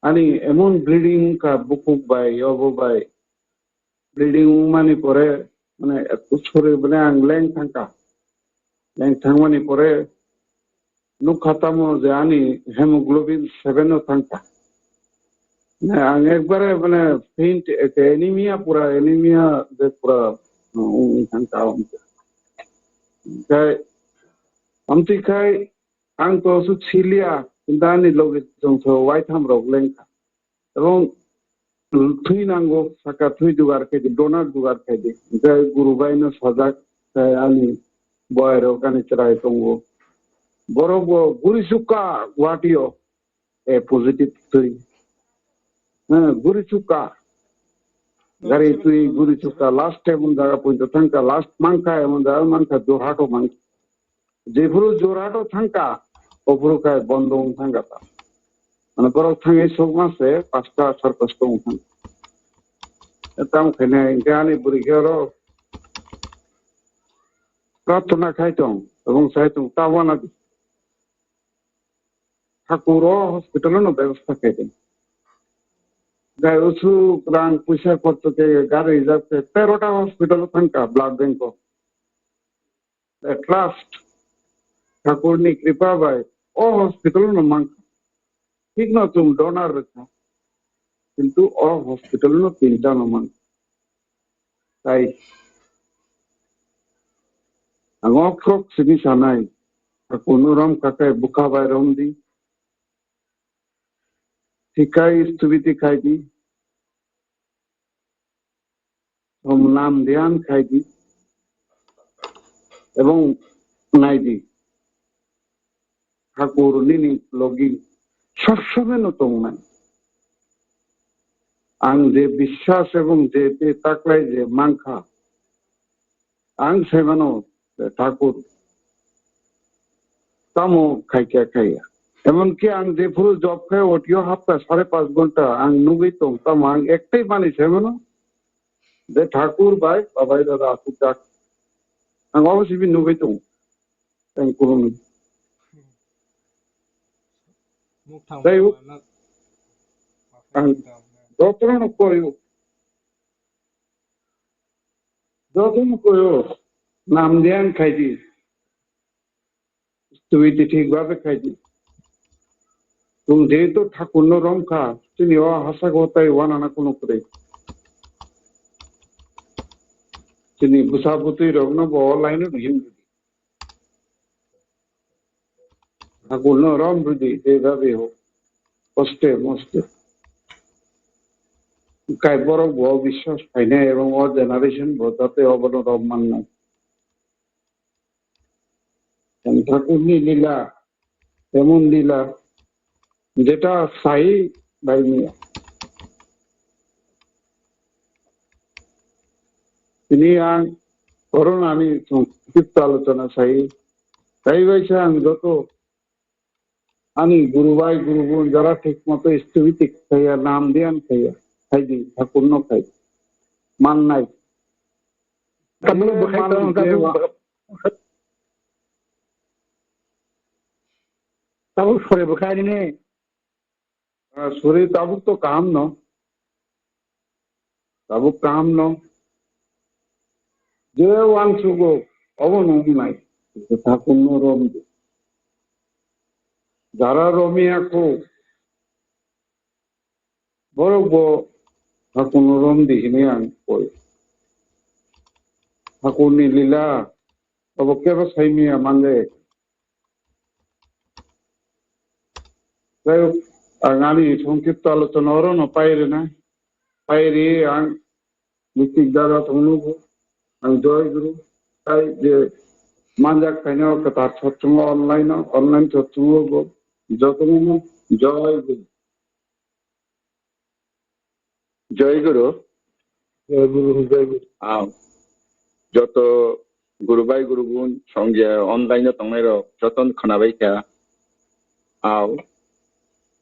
ani emon bleeding wngkha bukuk bai, obo bai. Bleeding wngmani pore, mane, sori, mane, ang leng thangkha. Leng thangmani pore nukha tamo je ani hemoglobin seven o thangkha. Mane, ang ekbare, mane, faint, eke anemia, pura anemia je pura, mm, wng thangkha. Khai, amtwi khai, ang to aswk siliya, kintu ani logi chwng so waitham rok lengkha. Ebong thwi nango, saka thwi jugar khaidi, donor jugar khaidi. Hwnkhe guru bai no sajak, tei ani boy rok ani chwrai tongo. Borok bo guri chukha Guwahati o, a positive thwi. Hwnkhe guri chukha. Gari twi guri chukha. Last time emon jaga poito thangkha, last mankha emon jaga mankha, Jorhat o mankha. Jephuru Jorhat o thangkha, ophuru khai bondo wng thangkha ta. Mane borok thangwi sokma se pasta sar pasta wng thangkha. Tamo khaina hwnkhe ani bwrwi khe oro prarthana khai tong, ebong sai tong, ta wana di. Thakur o hospital no bebostha khai tong. Gai usuk rang puisa khorcho khe gari reserve khe tero ta hospital o thangkha blood bank o. At last, Thakurni kripa bai o hospital no mankha. Thik no chwng donor rwkha. Kintu o hospital no tinta no mankha. Tai ang o khorok simi sanai, Thakurno rom kha khe bwkha bai romdi. Thikhai stubiti khaidi. Om nam dhyan khaidi. Ebong naidi. Thakur nini logi sob somoi no tongnai. Ang je biswas ebong je te taklai je mankha, ang sai mano, Thakur tamo khai khe khai ya. Emonki ang jephuru job khai otio hapta sare panch ghonta ang nugwi tong, tamo ang ektai manwi sai mano je Thakur bai babai dada aswk jak. Ang obo sibi nugwi tong. Tang kurung. Tei ang jotono koyo. Jotono koyo. Nam dhyan khaidi. Twi ti thik bhabe khaidi. Chwng jehetu Thakurno romkha, chini o hasa gotwi wanana kuno kwrwi. Chini bwsa bwtwi rokno bo o line o rihim rwdi. Thakurno rom rwdi, je bhabe hok. Koste moste. Kai borok bo biswas phainai ebong o generation bo jate obono rom mannai. Thakurni lila, emon lila, jeta sai bai miya. Tini ang koronani songkipta alochona sai, tai bai se ang joto ani guru bai guru gun jara thik moto stubiti khaiya, nam dhyan khaiya, khaidi, Thakurno khai mannai. Tabuk bwkhai tong, tabuk bwkhai. Tabuk sore bwkhai nini. Ah, sore tabuk to kaham no. Tabuk kaham no. Je uansukgo, obo no wngnai. Thakurno rom di. Jara romia kho, borok bo hakuno rom di hinwi ang koi. Hakunni lila, abo kebo saimia manle. Jai hok, ang ani songkipto alochona orono pairina, pairi ang Nitik dada tongno bo, ang joy guru, tai je manjak khaina kwtal sotsongo online o, online sotsongo bo, jotono joy guru. Joy guru. Joy guru, joy guru. Ah, joto guru bai guru bun song je online o tongnai rok joton khwnabai kha. Aw,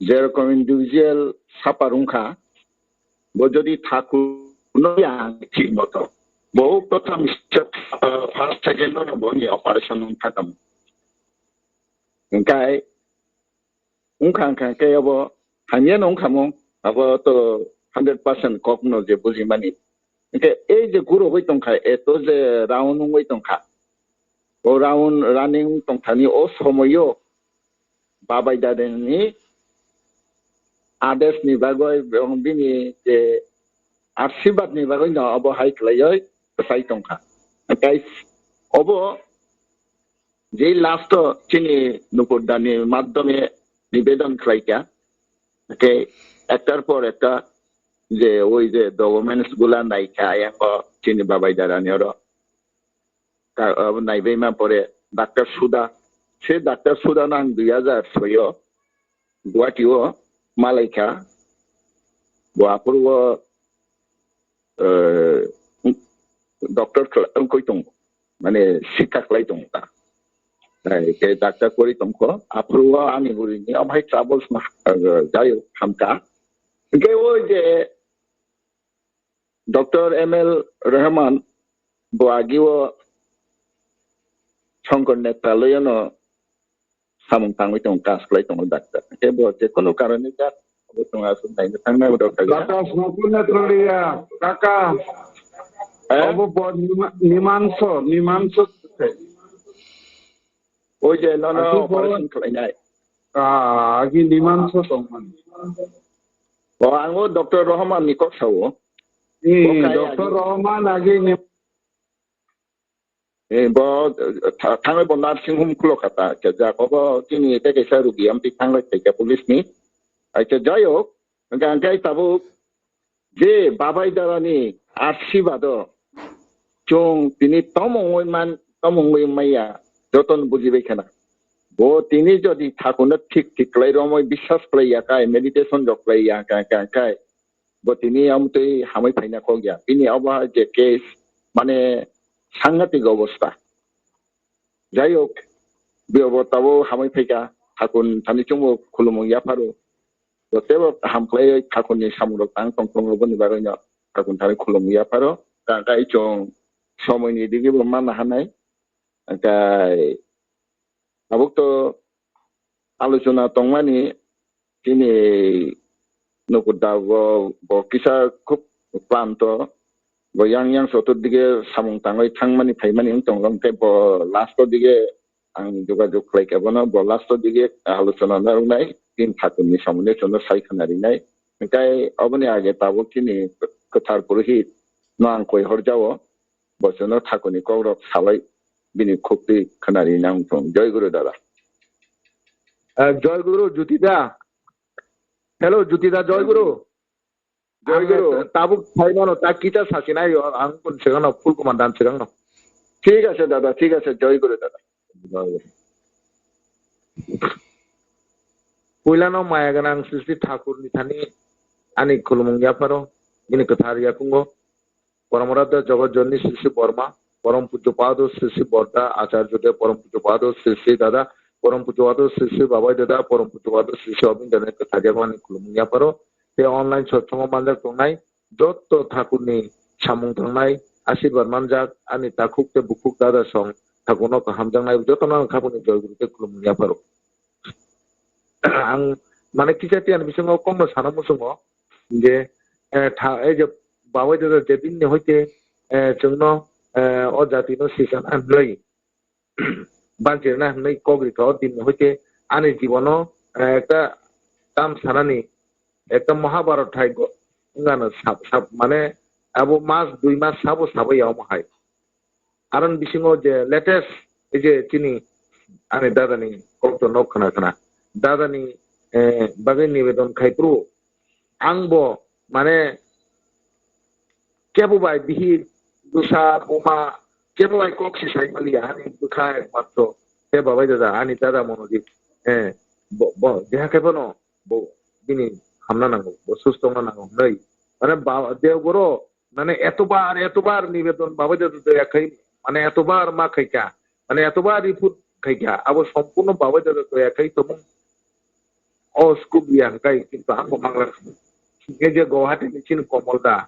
jerokom individual sapa rwngkha, bo jodi thakuno yang thik moto, bo kotha mistake, ah, first second no bo ni operation wngkha tamo. Hingkai wngkha, wngkha khe abo hamya no wngkha mo, abo to hundred percent kok no je bujimani. Hingke ei je gurogwi tongkha, eto je round wngwi tongkha, o round running tongthani o somoio babai dadani adesni bagwi, bini je ashirbadni bagwi no obo hai khlaioi kwchai tongkha. Hingke obo je last o chini nukurdani madhyome nibedon khlaikha, hingke ektar por ekta je oi je documents gula naikha, ayang o chini babai darani oro ka-, abo naibaima pore Doctor Suda, se Doctor Suda no ang dui hajar soi o Guwahati o malaikha, bo aphuru o, eh, doctor khlai tong, mane sikha khlai tong ta. Hai, ke doctor kori tongkho, aphuru o ani buri ni amhai troubles ma, eh, jai hok hamka. Hingke o je Doctor M L Rahman bo agi o Shankar Netraloy no samung tangwi tongo, kas khlai tongo doctor. Hingke bo je kono karone jak, bo tongo aswk naina thangnai bo doctor ya. Doctor Shankar Netraloy ya, kaka. Eh? Obo bo Nima-, Nimanso, Nimanso. Oi je nono operation khlainai. Ah, agi Nimanso tongmani. O, ang o Doctor Rahman ni kok sao. Hmm, bo kaya Doctor agi. Rahman agi ni Eh, bo, eh, tha-, thangwi bo nursing home khulo kha ta, khe jak obo chini tei kaisa rugi amtwi thanglai khaikha police ni. Acha jai hok, hingkha hingkhe tabuk je babai darani arsibado chwng tini tomongwi man, tomongwi maya, jotono bujibai khana. Bo tini jodi thakuno thik thik khlai romwi biswas khlai ya khai, meditation rok khlai ya khai, khai, khai, bo tini amtwi hamwi phaina kok ya. Bini obo hai je case, mane, sangatik obostha. Jai hok, bini obo tabuk hamwi phaikha, thakun thani chwngbo khulumung yapharo. Bo teibo ham khlaiwi thakunni samungrok tang tong tongo, boni bagwino thakun thani khulumung yapharo. Tangkai chwng somoini digibo manna hanai. Tangkai tabuk to alochona tongmani chini nukur da bo, bo kisa khub klanto, bo yang yang sotor dige samung tangwi thangmani phaimani wng tongo, hwnkhe bo last o dige ang jogajog khlai khe bono, bo last o dige alochona narwknai, tin thakunni somoino chwngno sai khwna rinai. Hwnkhe oboni age tabuk chini kwthar purohit no ang koi horjao, bo chwngno thakunni kokrok salai bini khuk twi khwnari nang thung. Joy Guru dada. Eh, Joy Guru, Jyoti da. Hello, Jyoti da, Joy Guru. Joy Ang Guru. Tabuk phaimano ta kita sachina yo, ang kun segano full command dan segano. Thik ase dada, thik ase, Joy Guru dada. Joy Guru. Puilano maya gwnang Srishti Thakur ni thani ani khulumung yapharo, bini kwthar yakungo. Porom Aradhya Jagat Janani Sri Sri Borma, Porom Pujya Pado Sri Sri Borda Acharya Dev, Porom Pujya Pado Sri Sri Dada, Porom Pujya Pado Sri Sri Babai Dada, Porom Pujya Pado Sri Sri Obin Dada ni kwthar yago ani khulumung yapharo. Tei online sotsongo manjak tongnai, jotto thakurni samung tangnai, asirwad manjak, ani takhuk tei bukhuk dada song thakurno kahamjaknai, jotono ang khapangni joy guru tei khulumung yapharo. Ang mane kisa tiyani bisingo kokno sana muchungo je, eh, tha-, ei je babai dada je dinni hoite, eh, chwngno, eh, o jatino sichana hwnwi, banchirna hwnwi kok rikha o dinni hoite ani jibono eh, ekta tam sanani, ekta Mahabharat hai go-, wngano sab, sab, mane abo mas, dui mas sabo sabo ya omo hai. Aron bisingo je latest, ei je chini ani dadani kok to nok khna khna. Dadani, eh, bagwi nibedon khai phuru ang bo mane kebo bai bihik, bwsa, buma, kebo bai kok si sai maliya, ani bwkha ekmatro, he babai dada, ani dada Monojit, eh, bo, bo, jeha khe bono, bo, bini hamna nango, bo susto wngna nango, hwnwi. Mane ba, Dewgoro, mane etobar, etobar nibedon babai dada doya khai, mane etobar ma khaikha, mane etobar report khaikha, abo sompurno babai dada doya khai tongmung. O scope ya hwnkhe kintu ang bo mangla. Hwnkhe je Guwahati ni chini Komol da,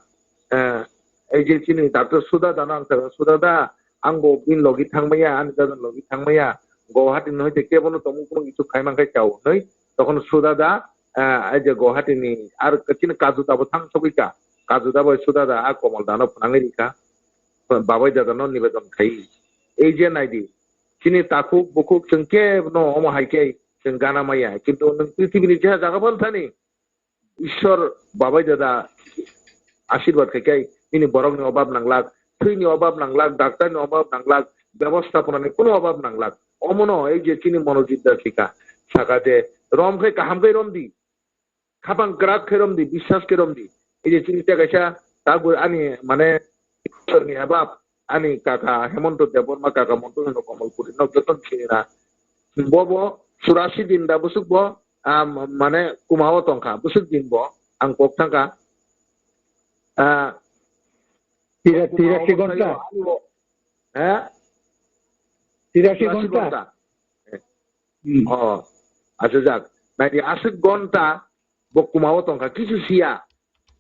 eh, ei je chini doctor Suda da no ang sakha, Suda da, ang bo bini logi thangmaya, ani dada logi thangmaya, Guwahati ni hoite kebo no tongmung phuru isu khai mankha chao hwnwi, tokon Suda da, eh, ei je Guwahati ni ar chini Kaju da bo thang sogwi kha, Kaju da bai Suda da a Komol da no phwnangwi rikha, babai dada no nibedon khai. Ei je naidi, chini takhuk bukhuk chwng kebo no omo hai khe chwng gana maya. Kintu nwng prithibini jeha jaga phano thani, Ishwar babai dada asirwad khai khai nini borokni obab nanglak, thwini obab nanglak, daktarni obab nanglak, bebosthaponani kuno obab nanglak. Omono ei je chini Monojit da thika, saka je rom khai kaham khai rom di, khapang kwrak khai rom di, biswas khai rom di. Ei je chini tei kaisa tabuk ani mane Ishwarni obab, ani kaka Hemonto Debbarma, kaka Monto Hemonto Komolpuri no joto sini na. Bo bo churasi din da bwswk bo, ah, mane kuma o tongkha, bwswk din bo ang kok thangkha. Ah, Tira-, kuma o tirasi tongkha ghonta? Yo, ani bo, eh? Tirasi tirasi ghonta? Ghonta. Hmm. Oh, acha jak. Naidi aswk ghonta bo kuma o tongkha, kichu siya.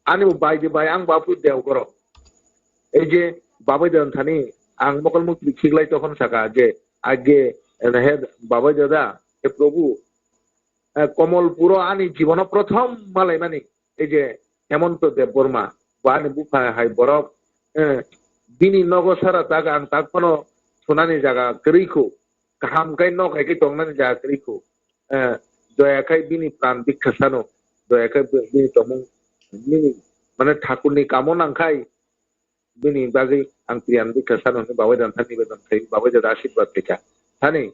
Ani bo bai de bai, ang bo aphuru Dewgoro. Ei je babai de thani, ang mokol mukti khiklai tokon saka je, age, eh, he babai dada, he Prabhu, eh, Komolpuro ani jibono prothom malaimani, ei je Hemonto Debbarma, bo ani bupha hai borok, eh, bini nogo sara tak ang tak phano thunani jaga kwrwi kho, kaham khai nok hai khe tongnani jaga kwrwi kho. Eh, doya khai bini pran bikha sano, doya khai bi-, bini tongmung, bini, mane, thakurni kamo nang khai, bini bagwi ang priyan bikha sano hwnwi babai dan thani bedan khai, babai dada asirwad khaikha. Thani,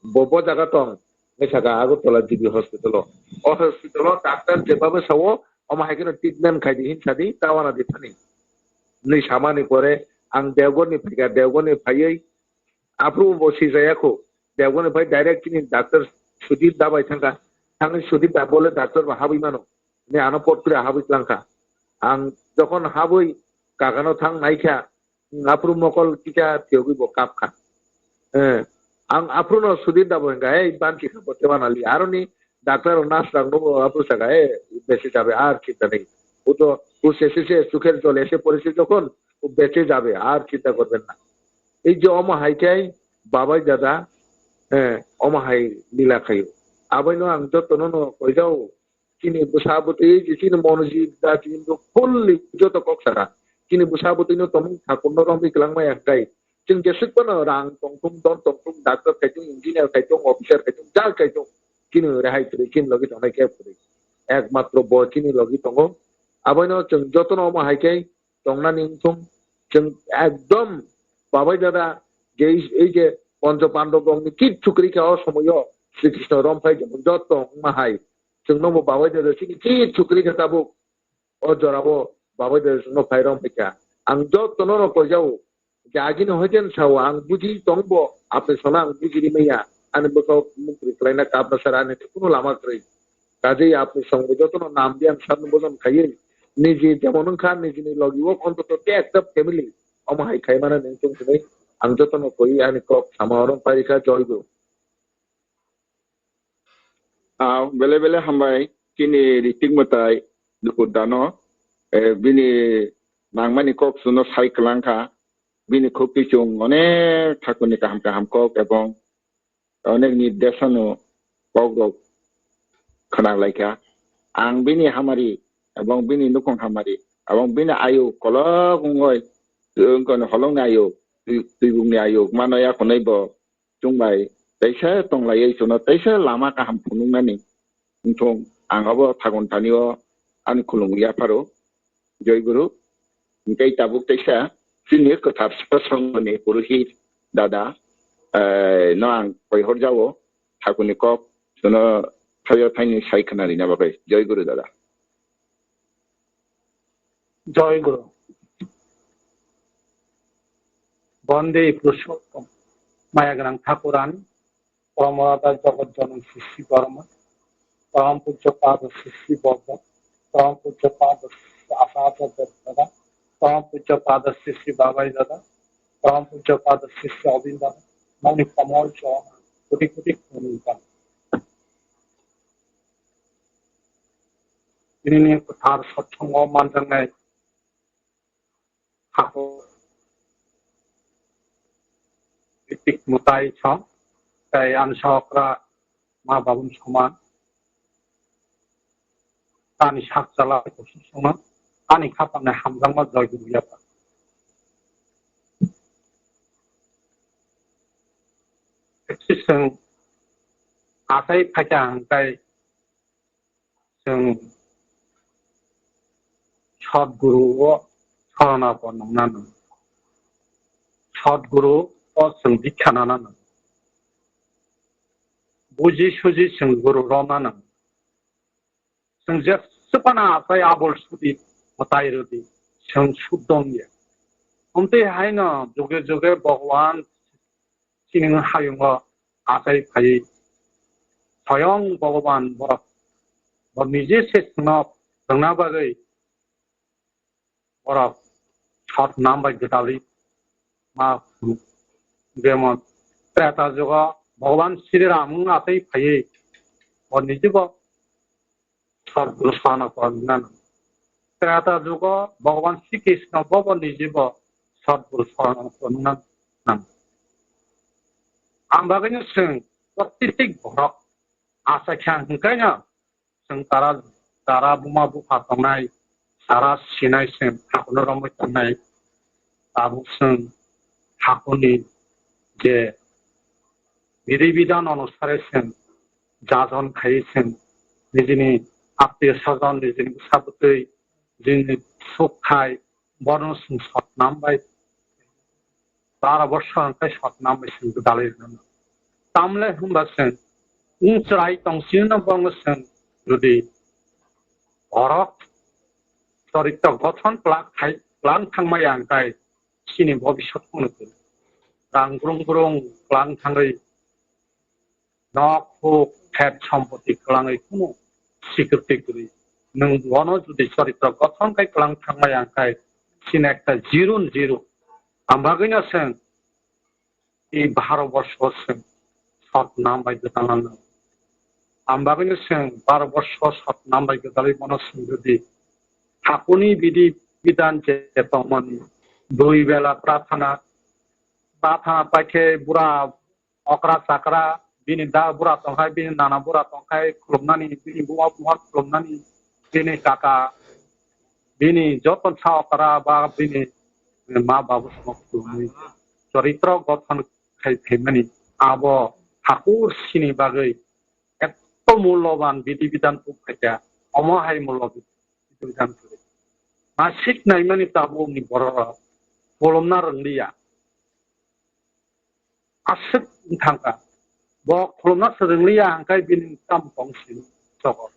bo, bo jaga tong, hwnwi sakha Agartala G B hospital o. O hospital o doctor jebaba sao, omo hai kheno treatment khai di hin sadi, ta wana di thani. Hwnwi samani pore, ang Dewgor ni phaikha, Dewgor ni phaiwi, Aphuru bo sijaya kho. Dewgor ni phai direct chini doctor Sudhir da bai thangkha. Thangwi Sudhir da bole doctor ba habwi mano. Ni ano pot kre habwi tlangkha. Ang jokhon habwi kakano thang naikha, aphuru mokol kisa phiyogwi bo kapkha. Eh, ang aphuru no Sudhir da bo hengkha, "Ei, banchi kha bo tebana li." Aroni doctor o nurse rang no bo aphuru saka, "Eh, bese jabe, ar chinta nei. Bo to, bo sese se, chukher jol ese poreche jokhon, ও বেঁচে যাবে, আর চিন্তা করবেন না।" এই যে অমহাইটাই বাবাই দাদা, হ্যাঁ, অমহাই লীলা খাইও। Abaino ang jotono no koijao, chini bwsa bwtwi, ei je chini Monojit da, chini bo fully joto kok saka. Chini bwsa bwtwino tongmung thakurno romwi kwlangmaya hwnkhe, chwng jeswk phano rang tongthung, don tongthung, doctor khaithung, engineer khaithung, officer khaithung, jal khaithung, chini rehai kwrwi, chini logi tongnai khe kwrwi. Ekmatro bo chini logi tongo. Aboino chwng jotono omo hai khe tongnani wngthung. Chwng ekdom babai dada je ei, ei je Poncho Pandab rokni kichu kwrwi kha o somoio Sri Krishna romphai jemon joto wngma hai. Chwngno bo babai dada chini kichu kwrwi kha tabuk. O jorao babai dada chwngno phai romphai kha. Ang jotono no koijao. Je agini hoiten sao ang buji tongbo, apni sona ang buji rimaya, ani bwkha mukri kwlaina kapna sara ani kunu lama kwrwi. Kaje apni songbo jotono nam biyan sabno bojon khaiwi, niji jemon wngkha, nijini logi o ontoto te ekta family, omo hai khaimani nung tong hinwi ang jotono koi ani kok sama oro parikha joy guru. Ah, bele bele hambai, chini Ritik Mwtai, Dukur Dano, eh, bini nangmani kok suno sai kwlangkha, bini khuk kichung onek thakurni kaham kaham kok ebong onek nirdesano kok rok khwnalaikha. Ang bini hamari ebong bini nukhung hamari ebong bini ayuk kolok wngoi, wngkoni holongni ayuk, twi-, twibukni ayuk mano yakhunai bo chwng bai teisa tonglaiwi chwngno teisa lama kaham phunuknani Wngthung, ang abo thagon thani o ani khulumwi yapharo. Joy Guru. Hinkhe tabuk teisa chini kwthar songoni purohit dada, eh, no ang koi horjao, thakuni kok, jono thaio thaini sai khna rina bagwi. Joy Guru dada. Joy Guru. Bande Purushottam, maya gwnang Thakuran, Pramodata Jagat Janani Sisi Barma, Param Pujya Pada Sisi Bodda, Param Pujya Pada Sisi Asada Dada, Param Pujya Pada Sisi Babai Dada, Param Pujya Pada Sisi Abin Dada, Mani Kamal Chorana, Koti Koti Koti Dada. Ini ni kwthar satsongo manjaknai Thakur, Ritik Mwtai song, tei ani sokra ma babun soman. Ani sak chala kusu songno, ani khapang nai hamjakma Joy Guru yapha. Chwng achai phaikha hwnkhe chwng Sadguru o sorana bo nungna nang. Sadguru o chwng dikha nana nang. Buji suji chwng guru rona nang. Chwng jeswkmano achai abol sudi mwtai rwdi, chwng sudong ya. Omtwi haino juge juge Bhagwan chini hayungo achai phaiwi soyong Bhagwan borok bo nije se chwngno rwngna bagwi borok sot nam bai gwdalwi ma phuru. Jemon Treta jugo Bhagwan Sri Ram wng achai phaiwi bo nije bo Sadguru Sanatana nang. Treta jugo Bhagwan Sri Krishna bobo nijibo Sadguru Sanatana nang. Ang bagwino chwng protiti borok achaikha hwnkhaino chwng tara, tara buma bupha tongnai, tara sinai chwng hakuno romwi tongnai. Tabuk chwng hakuni je bidhi bidhan onusare chwng jajon khai chwng nijini attiyo swajon, nijini bwsa bwtwi, nijini suk khai, bono chwng sotnam bai baro borsor hwnkhe sotnam bai chwng gwdalwi rwna. Tamle hwnba chwng wng chwrai tong chini no bono chwng jodi borok choritro gothon kwlak khai, kwlang thangmaya hwnkhe chini bobisot phano kwrwi. Rang grung grung kwlang thangwi nok huk phet sompoti kwlangwi kuno sikrwtwi kwrwi. Nwng bono jodi choritro gothon khai kwlang thangmaya hwnkhe chini ekta zero ni zero. Ang bagwino chwng i Bharat borsho chwng sotnam bai gwdalna nang. Ang bagwino chwng Bharat borsho sotnam bai gwdalwi bono chwng jodi hakuni bidhi bidhan je tongmani dui bela prarthana, prarthana paikhe bura okra chakra, bini da bura tongkhai, bini nana bura tongkhai, khulumnani, bini buma buma khulumnani, bini kaka, bini joto sa okra ba bini ma babu songno khulumnani. Choritro gothon khai phaimani abo thakur sini bagwi eto mulloban bidhi bidhan puk phaikha, omo hai mullo bidhi bidhan puk. Ma sik naimani tabukni bororok khulumna rwngliya. Aswk wng thangkha. Bo khulumna swrwngliya hwnkhe bini tamo tong sini jogor.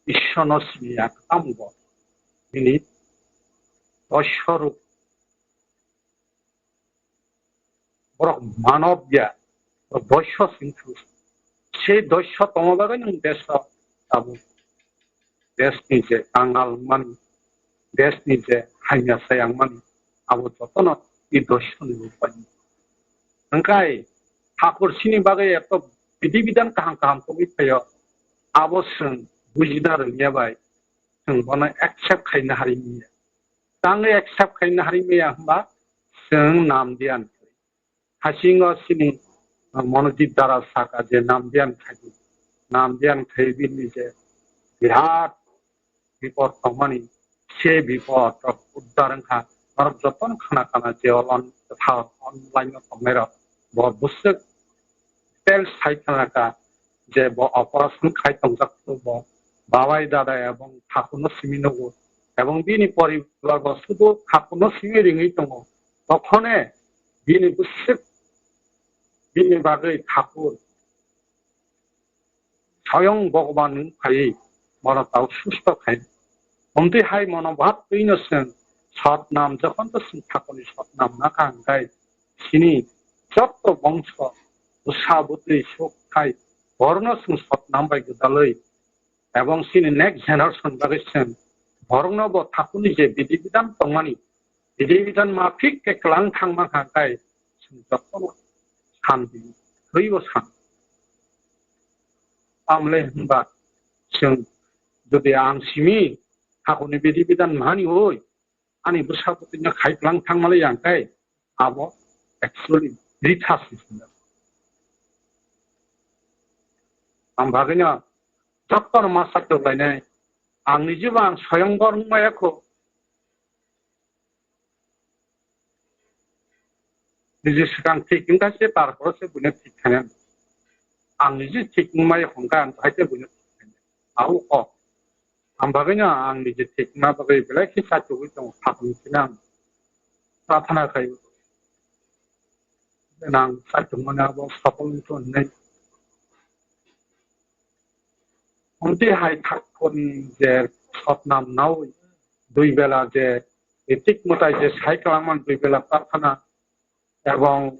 Ishwarno siniya tamo bo. Bini boisyorok borok manob ya, borok boisyo sing thang. Sei doisyo tongma bagwi nwng deso tabuk. Desni je kangal wngmani, desni je hamya sayang mani, abo jotono i doisoni rupani. Hwnkhe thakur sini bagwi eto bidhi bidhan kaham kaham tongwi phaio, abo chwng bujina rwngya bai chwng bono accept khaina hari manya. Tangwi accept khaina hari manya hwnba chwng nam diyan. Hasingo sini, uh, Monojit Dara saka je nambiyan khai, nambiyan khai bini je birat bipod tongmani, se bipod rok uddar wngkha. Norok jotono khana khana je olon kwthar online o tongnai rok bo bwswk tel sai khana kha je bo operation khai tongjak bo babai dada ebong thakurno simi nugo ebong bini poribar bo sudu thakurno simi ringwi tongo. Tokhone bini bwswk bini bagwi thakur soyong Bhogoban wng phaiwi bono tau susto khai. Omtwi hai monobhab twino chwng sotnam, jokhon to chwng thakurni sotnam nakha hwnkhe chini jotto bongso bwsa bwtwi suk khai borokno chwng sotnam bai gwdalwi ebong chini next generation bagwi chwng borokno bo thakurni je bidi bidan tongmani, bidi bidan maphik khe kwlang thangma kha khe chwng jotono santi thwibo san. Tamle hwnba chwng jodi ang simi thakurni bidi bidan mani oi ani bwsa bwtwino khai kwlang thangmale yang khe abo actually britha se hwnba. Ang bagwino jotono ma sakjak lainai. Ang nijebo ang soyong borok wngmaya kho. Niji swkang thik wngkha se, tarpore se buino thik khainai. Ang niji thik wngmaya hwnkha ang hai khe buino thik khainai. Abo kok. Ang bagwino ang niji thik wngma bagwi belai khe chachugwi tongo, sakni sina ang prathana khai. Nang chachukmani abo sopol wngkha hwnwi. Omtwi hai thakurni je sotnam naui dui bela je ritik mwtai je sai kwlangmani dui bela prathana ebong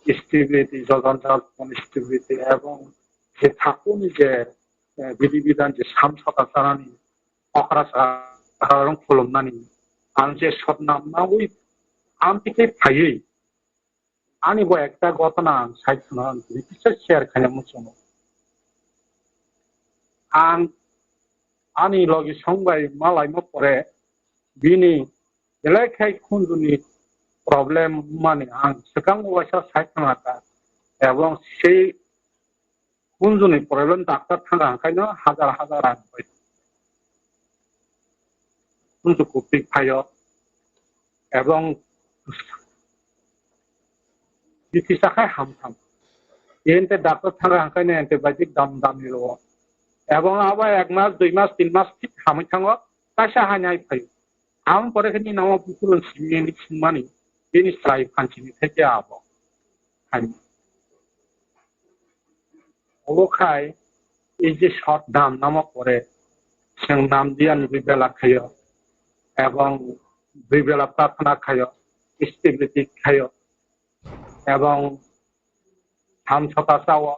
stability, jojon jal stability ebong je thakurni je, eh, bidi bidan je samsota chanani okra sa-, sakarong khulumnani ang je sotnam naui amtwi khe phaiwi ani bo ekta gotona ang sai khna ang tini kisa share khaina muchungo. Ang ani logi song bai malaima pore bini belai khai khunjuni problem mani ang swkang waisa sai khna ta ebong sei khunjuni problem doctor thang ang khaino hajar hajar ang bai. Khunju kupik phaio. Ebong bisi sakhai hamtham. Ente doctor thang ang khaino antibiotic dam dam ni ro. Ebong abo ek mas, dui mas, tin mas thik hamwi thango. Kaisa hai nai phaio. Ang pore khe ni namo bukurun simi ni singmani. Bini chwrai phanchini theke abo. Hai. Obo khai, ei je sot dam namo pore, chwng nam diyan dui bela khaio, ebong dui bela prathana khaio, stability khaio, ebong ham sota chao.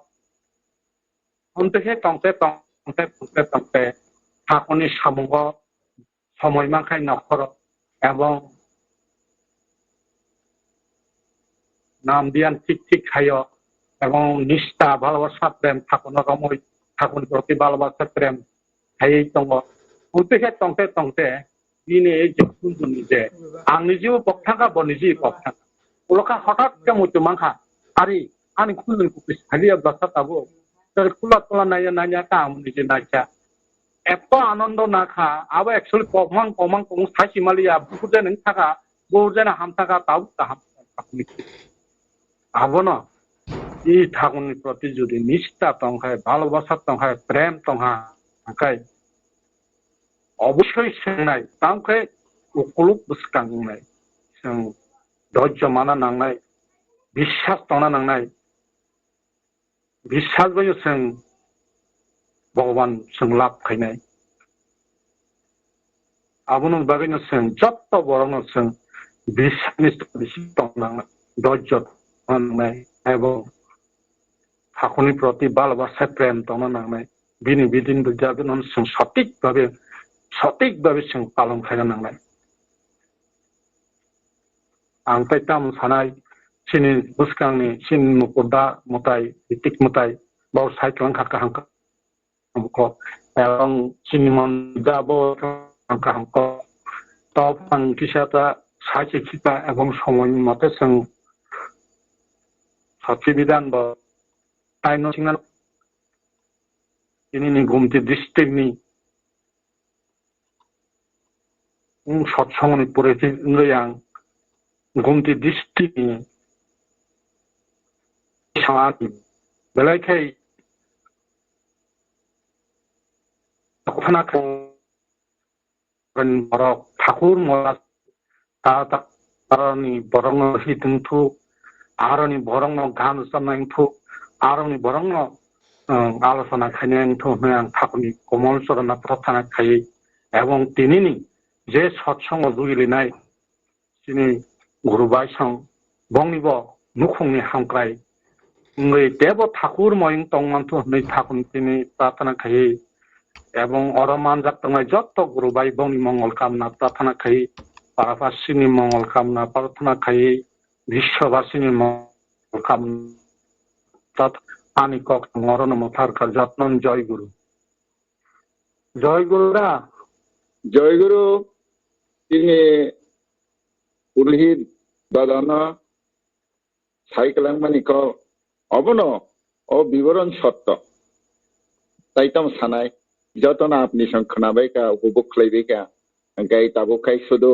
Amtwi khe tongte, tongte, tongte, tongte, thakurni samungo somoi mankhai nokhoro, ebong nam diyan thik thik khaio, ebong nista bhalobasa prem thakurno romwi, thakurni proti bhalobasa prem khaiwi tongo. Amtwi khe tongte tongte bini ei je khunjuni je, ang niji bo pok thangkha, bo niji bo pok thangkha. Ulo kha hothat khe muitu mankha, ari ani khunjuni kupis phaliya bwsa tabuk. Tar kula kula naiya naiya ka ang niji naikha. Eto anondo nakha, abo actually kokmang kokmang kokmang saisi maliya, bukur jani wng thaka, bukur jani ham thaka, tabuk kaham. Abono, i thakurni proti jodi nista tongkhai, bhalobasa tongkhai, prem tongkha, hwnkhe obosoi swngnai, tamkhe ukuluk bwskang wngnai. Chwng dhoijjo mana nangnai, biswas tongna nangnai. Biswas bai chwng Bhogoban chwng lab khainai. Aboni bagwino chwng jotto borokno chwng biswasni bisi tongna nangnai, dhoijjo tongna nangnai, ebong thakurni proti bhalobasa prem tongna nangnai. Bini bidin bujagwino chwng sotik bhabe, sotik bhabe chwng palon khaina nangnai. Ang tei tamo sanai, chini bwskangni, chini nukur da mwtai, ritik mwtai, bo sai kwlang kha kaham kha. Kok, ebong chini mon da bo kaham kok. Top ang kisa ta sai se kita ebong somoi mote chwng sotwi bidan bo tai no sinna tini ni Gumti district ni wng sotsongni pore wngwi ang Gumti district ni Salati Belai khe khna khe borok thakur mora ta, ta, aroni borokno hit wngthuk, aroni borokno gan rwchapnai wngthuk, aroni borokno, um, alochona khainai wngthuk hwnwi ang thakurni komol chorona prarthana khaiwi, ebong tinini je sotsongo jugilinai chini Guru Baisong bongnibo nukhungni hamkrai wngwi teibo thakur moyung tongmanthu hwnwi thakurni tini prarthana khaiwi, ebong oro manjak tongnai jotto Guru Bai bongni mongol kamna prarthana khaiwi, parapasini mongol kamna prarthana khaiwi, biswabasini mongol kamna prat-, ani kok orono mwthar kha jotnon. Joy Guru. Joy Guru da. Joy Guru, tini Purohit dadano sai kwlangmani kok, obono o biboron sotto. Tai tamo sanai, jotono apni song khwnabai kha, upobhog khlaibai kha, hwnkhe tabuk khai sudu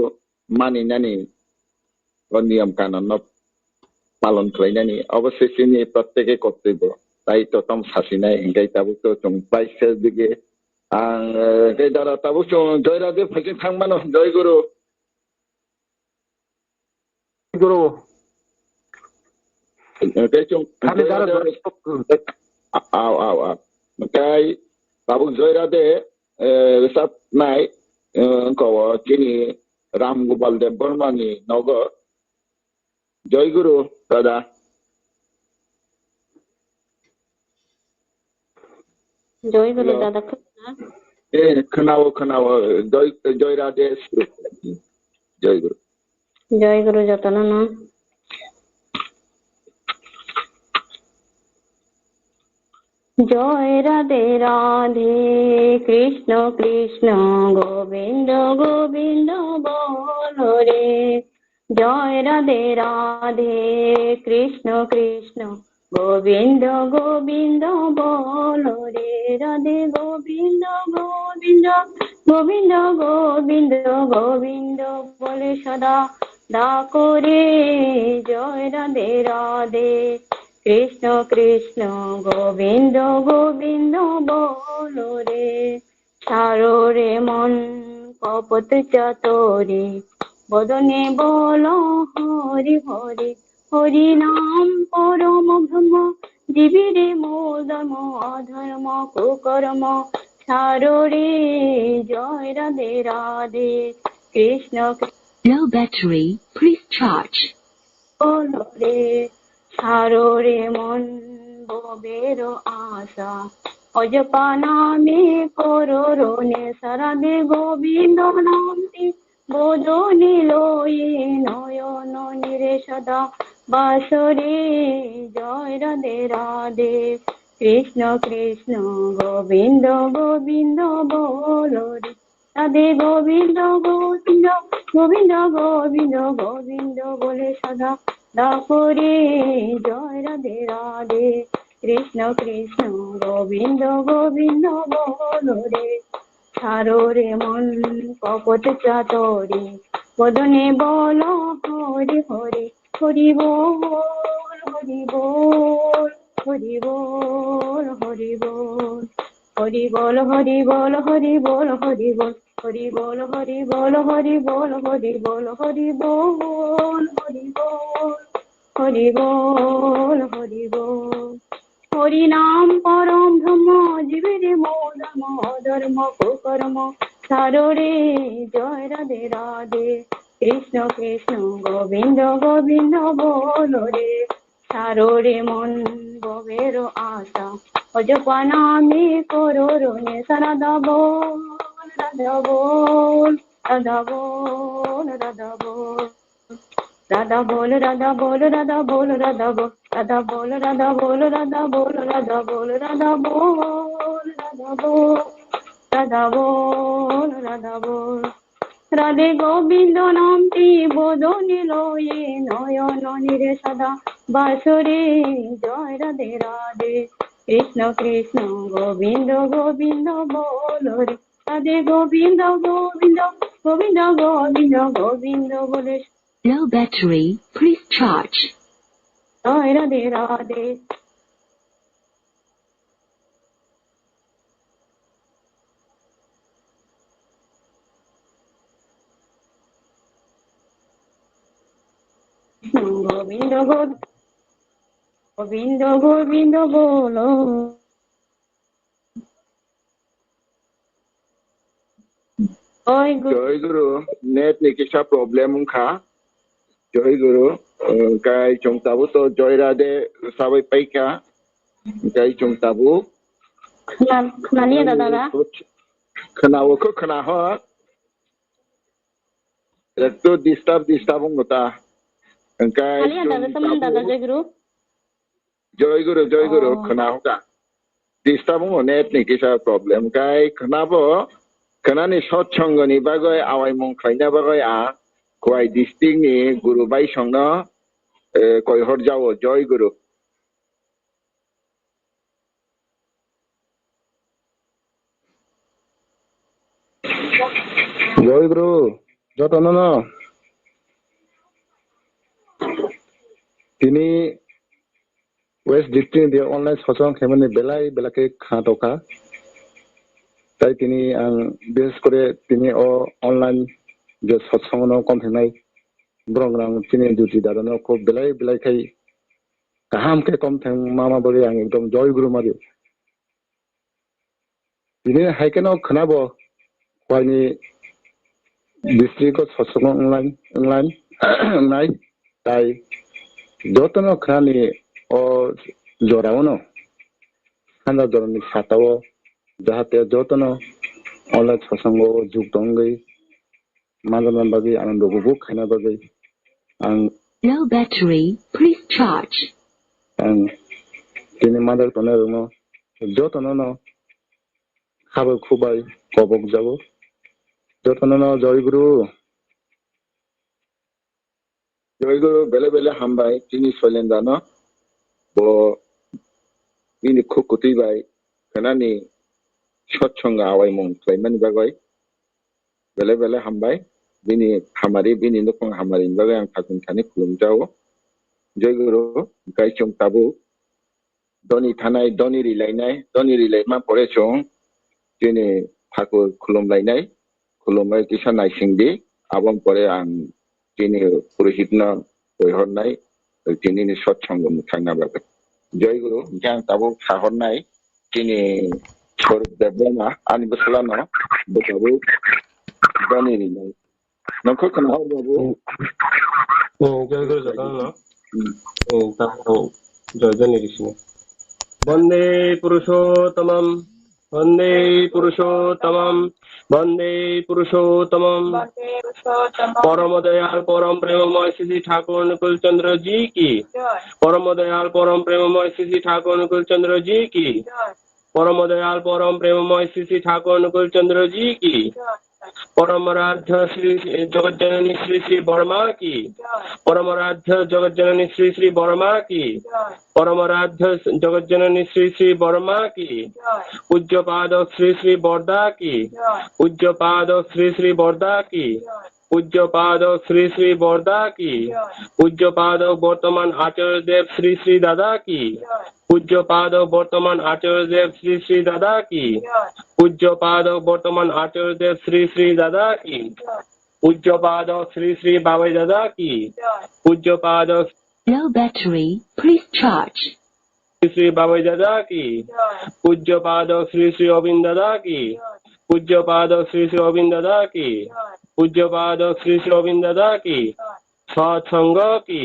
maninani o niyom kanunno palon khlainani obo se chini protteke kortobyo. Tai to tamo sasinai, hwnkhe tabuk to chwng paisa dige ang, eh, hwnkhe dara tabuk chwng Joy Radhe phaikhe thangmano, Joy Guru. Guru. Tei chwng thani dara Au, au, au. Tei tabuk Joy Radhe, eh, rwchapnai, eh, wngkha o chini Ram Gopal Debbarma ni nogo. Joy Guru, dada. Joy Guru, hello. Dada, khna? Eh, khna o, khna o. Joy, Joy Radhe. Joy Guru. Joy Guru jotono no. Joy Radhe Radhe, Krishna Krishna, Govinda Govinda bolo re. Joy Radhe Radhe, Krishna Krishna, Govinda Govinda bolo re. Radhe Govinda Govinda, Govinda Govinda, Govinda bole sada da kore. Joy Radhe Radhe, Krishna Krishna, Govinda Govinda bolo re. Saro re mon, kapat chatori, bodone bolo Hari Hari. Hari nam porom brahma, jibire mol dharma, adharma kukarma. Saro re, Joy Radhe Radhe, Krishna Kri- Low battery, please charge. Bolo re, saro re mon bobero asa. Ojopa name kororo ne sarade Govindo namti bodoni loye noyono nire sada basore. Joy Radhe Radhe, Krishna Krishna, Govindo Govindo bolo re. Radhe Govinda Govinda, Govinda Govinda, Govinda bole sada da kore. Joy Radhe Radhe, Krishna Krishna, Govinda Govinda bolo re. Saro re mon, kapat chatori, bodone bolo Hari Hari. Hari bol, Hari bol, Hari bol, Hari bol. Hari bol, Hari bol, Hari bol, Hari bol. Hari bol, Hari bol, Hari bol, Hari bol, Hari bol, Hari bol, Hari bol, Hari bol. Hari nam porom brahma, jibire mol dharma, adharma kukarma. Saro re, Joy Radhe Radhe, Krishna Krishna, Govinda Govinda bolo re. Saro re mon bobero asa, ojopa name kororo ne sarada bol, Radha bol, Radha bol, Radha bol. Radha bol, Radha bol, Radha bol, Radha bol. Radha bol, Radha bol, Radha bol, Radha bol, Radha bol, Radha bol. Radha bol, Radha bol. Radhe Govinda namti bodoni loye noyono nire sada basore. Joy Radhe Radhe, Krishna Krishna, Govinda Govinda bolo re. Radhe Govinda Govinda, Govinda Govinda, Govinda bole. Low battery, please charge. Joy Radhe Radhe. Govindo, Gov-, Govindo, Govindo bolo. Joy Guru. Joy Guru, net ni kisa problem wngkha. Joy Guru, hwnkhe chwng tabuk to Joy Radhe sabai paikha. Hwnkhe chwng tabuk. Khna-, khna liya da, dada? Khna o kho khna ho. Ekto disturb, disturb wngkha ta. Hwnkhe khna liya da, chwng samung da, da, tabuk. Joy Guru. Joy Guru, Joy Guru, oh. Khna hokha. Disturb wngkha net ni kisa problem. Kai khna bo, khna ni sotsongo ni bagwi awai mung khlaina bagwi a Khowai district ni Guru bai songno, eh, koi hor jao. Joy Guru. Joy Guru, joto no no. Tini West District ni online sochong khaimani belai belai khe khna tokha. Tai tini ang bishes kore tini o online je sochong no kom thengnai borok rang tini duty dada no kho belai belai khai kaham khe kom theng mama bari ang ekdom Joy Guru mari. Tini hai kheno khna bo, Khowai ni district o sochongo wnglai, wnglai, wngnai, tai jotono khna ni o jora o no, hanja jora ni saka o, jahate jotono online sochongo jukto wngwi manjakna bagwi, ano dogo bo khaina bagwi ang Low battery, please charge. Ang tini manjak tongnai rokno jotono no khabai khubai kobok jago. Jotono no Joy Guru. Joy Guru, bele bele hambai tini Soilendra no bo bini khuk kwtwi bai khwnani sotsongo awaimung khlaimani bagwi. Bele bele hambai. Bini hamari, bini nukhung hamari ni bagwi ang khakung thani khulum jao. Joy Guru, hwnkhe chwng tabuk doni thanai, doni rilainai, doni rilaima pore chwng chini thakur khulum lainai, khulumwi kisa naising di, aboni pore ang chini purohit no twi hornai, tini ni sotsongo mwthangna bagwi. Joy Guru, hwnkhe ang tabuk sa hornai, chini Swarup Debbarma, ani bwsla no, bo tabuk doni rinai. Nokho khna hor babu. Hmm. Hmm, Joy Guru jotono no. Hmm. Hmm, ta-, oh, Joy Jani Rishi no. Bande Purushottamam. Bande Purushottamam, Bande Purushottamam. Bande Purushottamam. পরম দয়াল পরম প্রেমময় শ্রী শ্রী ঠাকুর অনুকূল চন্দ্র জি কি। জয়। পরম দয়াল পরম প্রেমময় শ্রী শ্রী ঠাকুর অনুকূল চন্দ্র জি কি। জয়। পরম দয়াল পরম প্রেমময় শ্রী শ্রী ঠাকুর অনুকূল চন্দ্র জি কি। জয়। পরমারাধ্য শ্রী জগজ্জননী শ্রী শ্রী বর্মা কি। জয়। পরমারাধ্য জগজ্জননী শ্রী শ্রী বর্মা কি। জয়। পরমারাধ্য জগজ্জননী শ্রী শ্রী বর্মা কি। জয়। পূজ্যপাদ শ্রী শ্রী বর্দা কি। জয়। পূজ্যপাদ শ্রী শ্রী বর্দা কি। জয়। পূজ্যপাদ শ্রী শ্রী বর্দা কি। জয়। পূজ্যপাদ বর্তমান আচার্যদেব শ্রী শ্রী দাদা কি। জয়। পূজ্যপাদ বর্তমান আচার্যদেব শ্রী শ্রী দাদা কি। জয়। পূজ্যপাদ বর্তমান আচার্যদেব শ্রী শ্রী দাদা কি। জয়। পূজ্যপাদ শ্রী শ্রী বাবাই দাদা কি। জয়। পূজ্যপাদ Low battery, please charge. Shri শ্রী বাবাই দাদা কি। জয়। পূজ্যপাদ শ্রী শ্রী অবিন্দ দাদা কি। জয়। পূজ্যপাদ শ্রী শ্রী অবিন্দ দাদা কি। জয়। পূজ্যপাদ শ্রী শ্রী অবিন্দ দাদা কি। জয়। সৎসঙ্গ কি।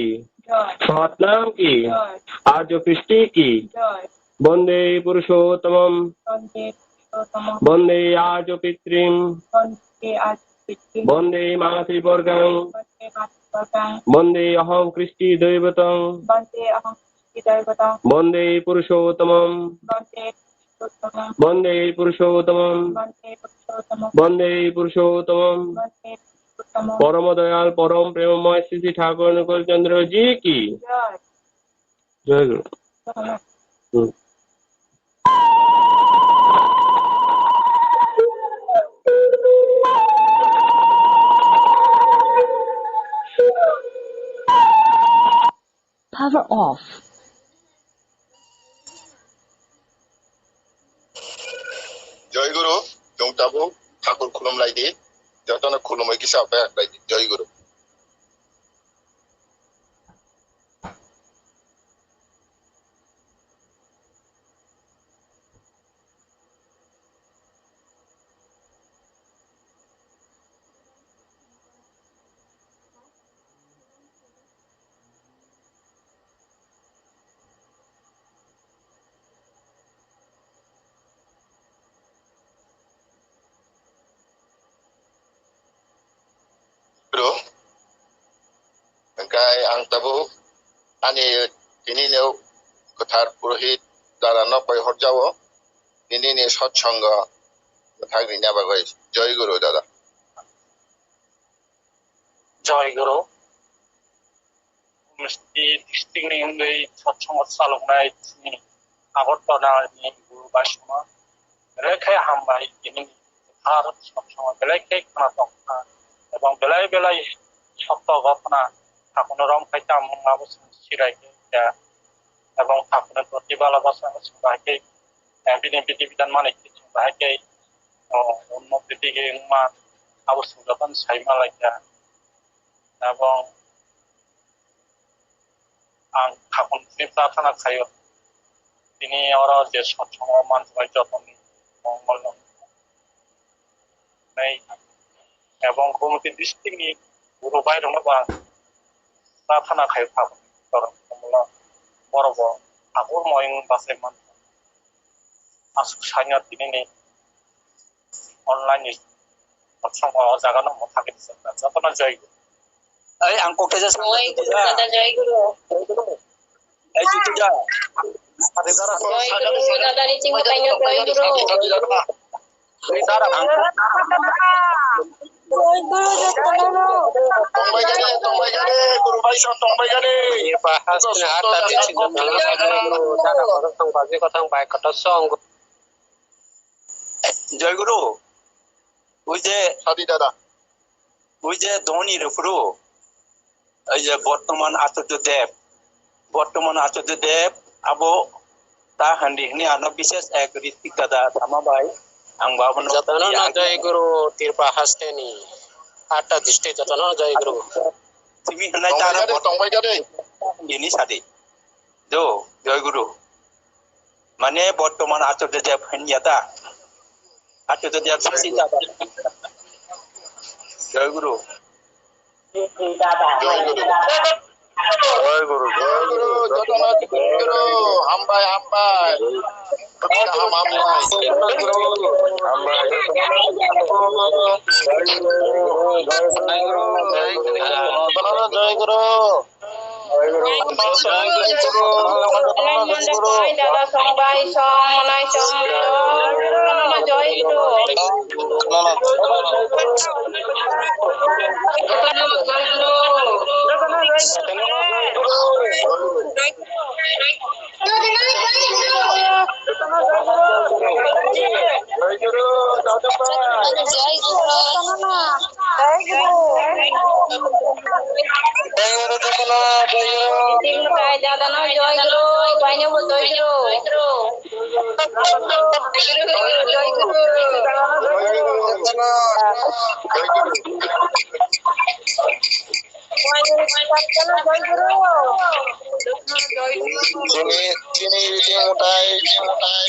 জয়। সৎনাম কি। জয়। আর্য কৃষ্টি কি। জয়। বন্দে পুরুষোত্তমম। বন্দে পুরুষোত্তমম। বন্দে আর্য পিতৃম। বন্দে আর্য পিতৃম। বন্দে মাতৃবর্গং। বন্দে মাতৃবর্গং। বন্দে অহং কৃষ্টি দৈবতং। বন্দে অহং কৃষ্টি দৈবতং। বন্দে পুরুষোত্তমম। বন্দে পুরুষোত্তমম। বন্দে পুরুষোত্তমম। বন্দে পুরুষোত্তমম। বন্দে পুরুষোত্তমম। বন্দে পুরুষোত্তমম। পরম দয়াল পরম প্রেমময় শ্রী শ্রী ঠাকুর অনুকূল চন্দ্র জি কি। জয়। জয় গুরু। হুম। Power off. Joy Guru, chwng tabuk thakur khulum lai di, jotono khulumwi kisa bek lai di. Joy Guru. Ang tabuk ani tinini kwthar purohit dara no koi horjao, tinini satsongo mwthang rina bagwi. Joy Guru dada. Joy Guru. Mesti district ni wngwi satsongo chaloknai chini Agartala ni Guru Baisongno belai khe hambai, tini kwthar satsongo belai khe khna tongkha, ebong belai belai sokto gotna takhukno romkhai tamo abo chwng sirai khe ya, ebong takhukno doti bala basa chwng bahai khe, eh, bini bidi bidan mani khe chwng bahai khe, oh, unnoti dige wngma abo chwng jotono sai ma lai kha. Ebong ang tabuk tini prarthana khaio. Tini oro je satsongo manjak jotoni mongol rok. Nei, ebong Gumoti district ni guru bai rok no ba prarthana khaio tabuk. Borok bo tabuk moyung bachai man. Aswk saino tinini online ni kothoma o jaga no mwthangwi rijak kha. Jotono joy guru. Ai, ang kok khe jasa. Joy guru, dada, joy guru. Ai, jutu ja. Joy guru, dada, ni chingma taino joy guru. Joy guru, jotono no. Tongbai gani, tongbai gani, guru bai song tongbai gani. Bahas ni hat tati chingma taino joy guru. Dada, kothong tong baji kothong bai kotor song. Joy Guru, ui je, sadi dada, ui je dhoni rukru, ui je bortoman Acharya Dev, bortoman Acharya Dev, abo ta handi hini ano bises ek ritik dada sama bai, ang babo no jotono no ya Joy Guru, Tripura haste ni atta district jotono no Joy Guru. Simi hanai tongbai tara gade, bot-, tongbai gade. Ini sadi. Do, Joy Guru. Mane bortoman Acharya Dev hanya ta. Acharya Dev sasi ta. Joy Guru. Joy Guru. Joy Guru, joy Guru, jotono joy Guru. Hambai, hambai. Joy Guru. Hambai. Joy Guru. Jotono joy Guru. Chini, chini, chini mutai,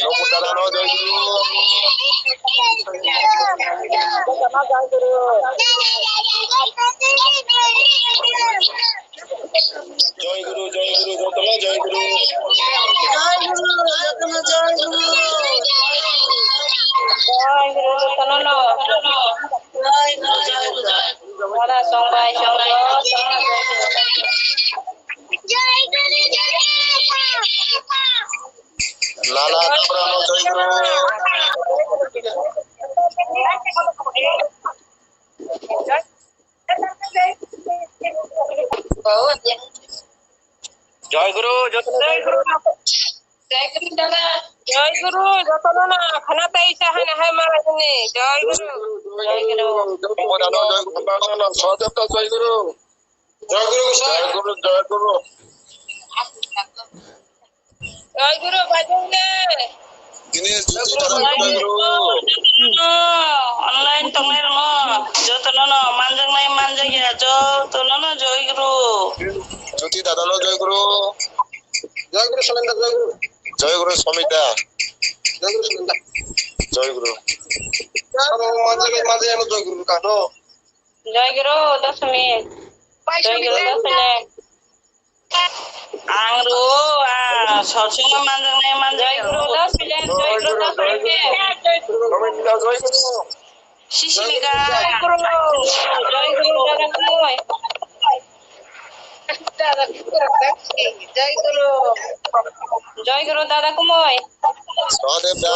nobu dada no joy guru. Joy guru, joy guru, jotono joy guru. Joy guru, jotono joy guru. Joy guru, jotono no. Joy guru, joy guru. Ora song bai song do, song bai song do. Nana Tiprano joy guru. Joy guru, joto joy guru. Joy guru, dada. Joy guru, jotono no khana tai sa hana hai mala hini. Joy guru. Joy guru. Joy guru, joy guru. Joy guru, joy guru. Joy guru, bajong de. Dinesh, Jyoti, joy guru. Online tongnai rok no, jotono no, manjaknai, manjakya, jotono no joy guru. Jyoti dada no joy guru. Joy guru, Salenda, joy guru. Joy guru, Somita. Joy guru, Salenda. Joy guru. Abo manjaknai, manjakya no joy guru kano. Joy guru, dos minute. Joy guru, dos minute. Ang ro, ah, sotsungo manjaknai, manjakya. Joy guru, dos minute, joy guru, dos minute. Sisiliga. Joy guru, joy guru, joy guru. Jai Guru. Jai Guru, dada kumui. Sahadeb da.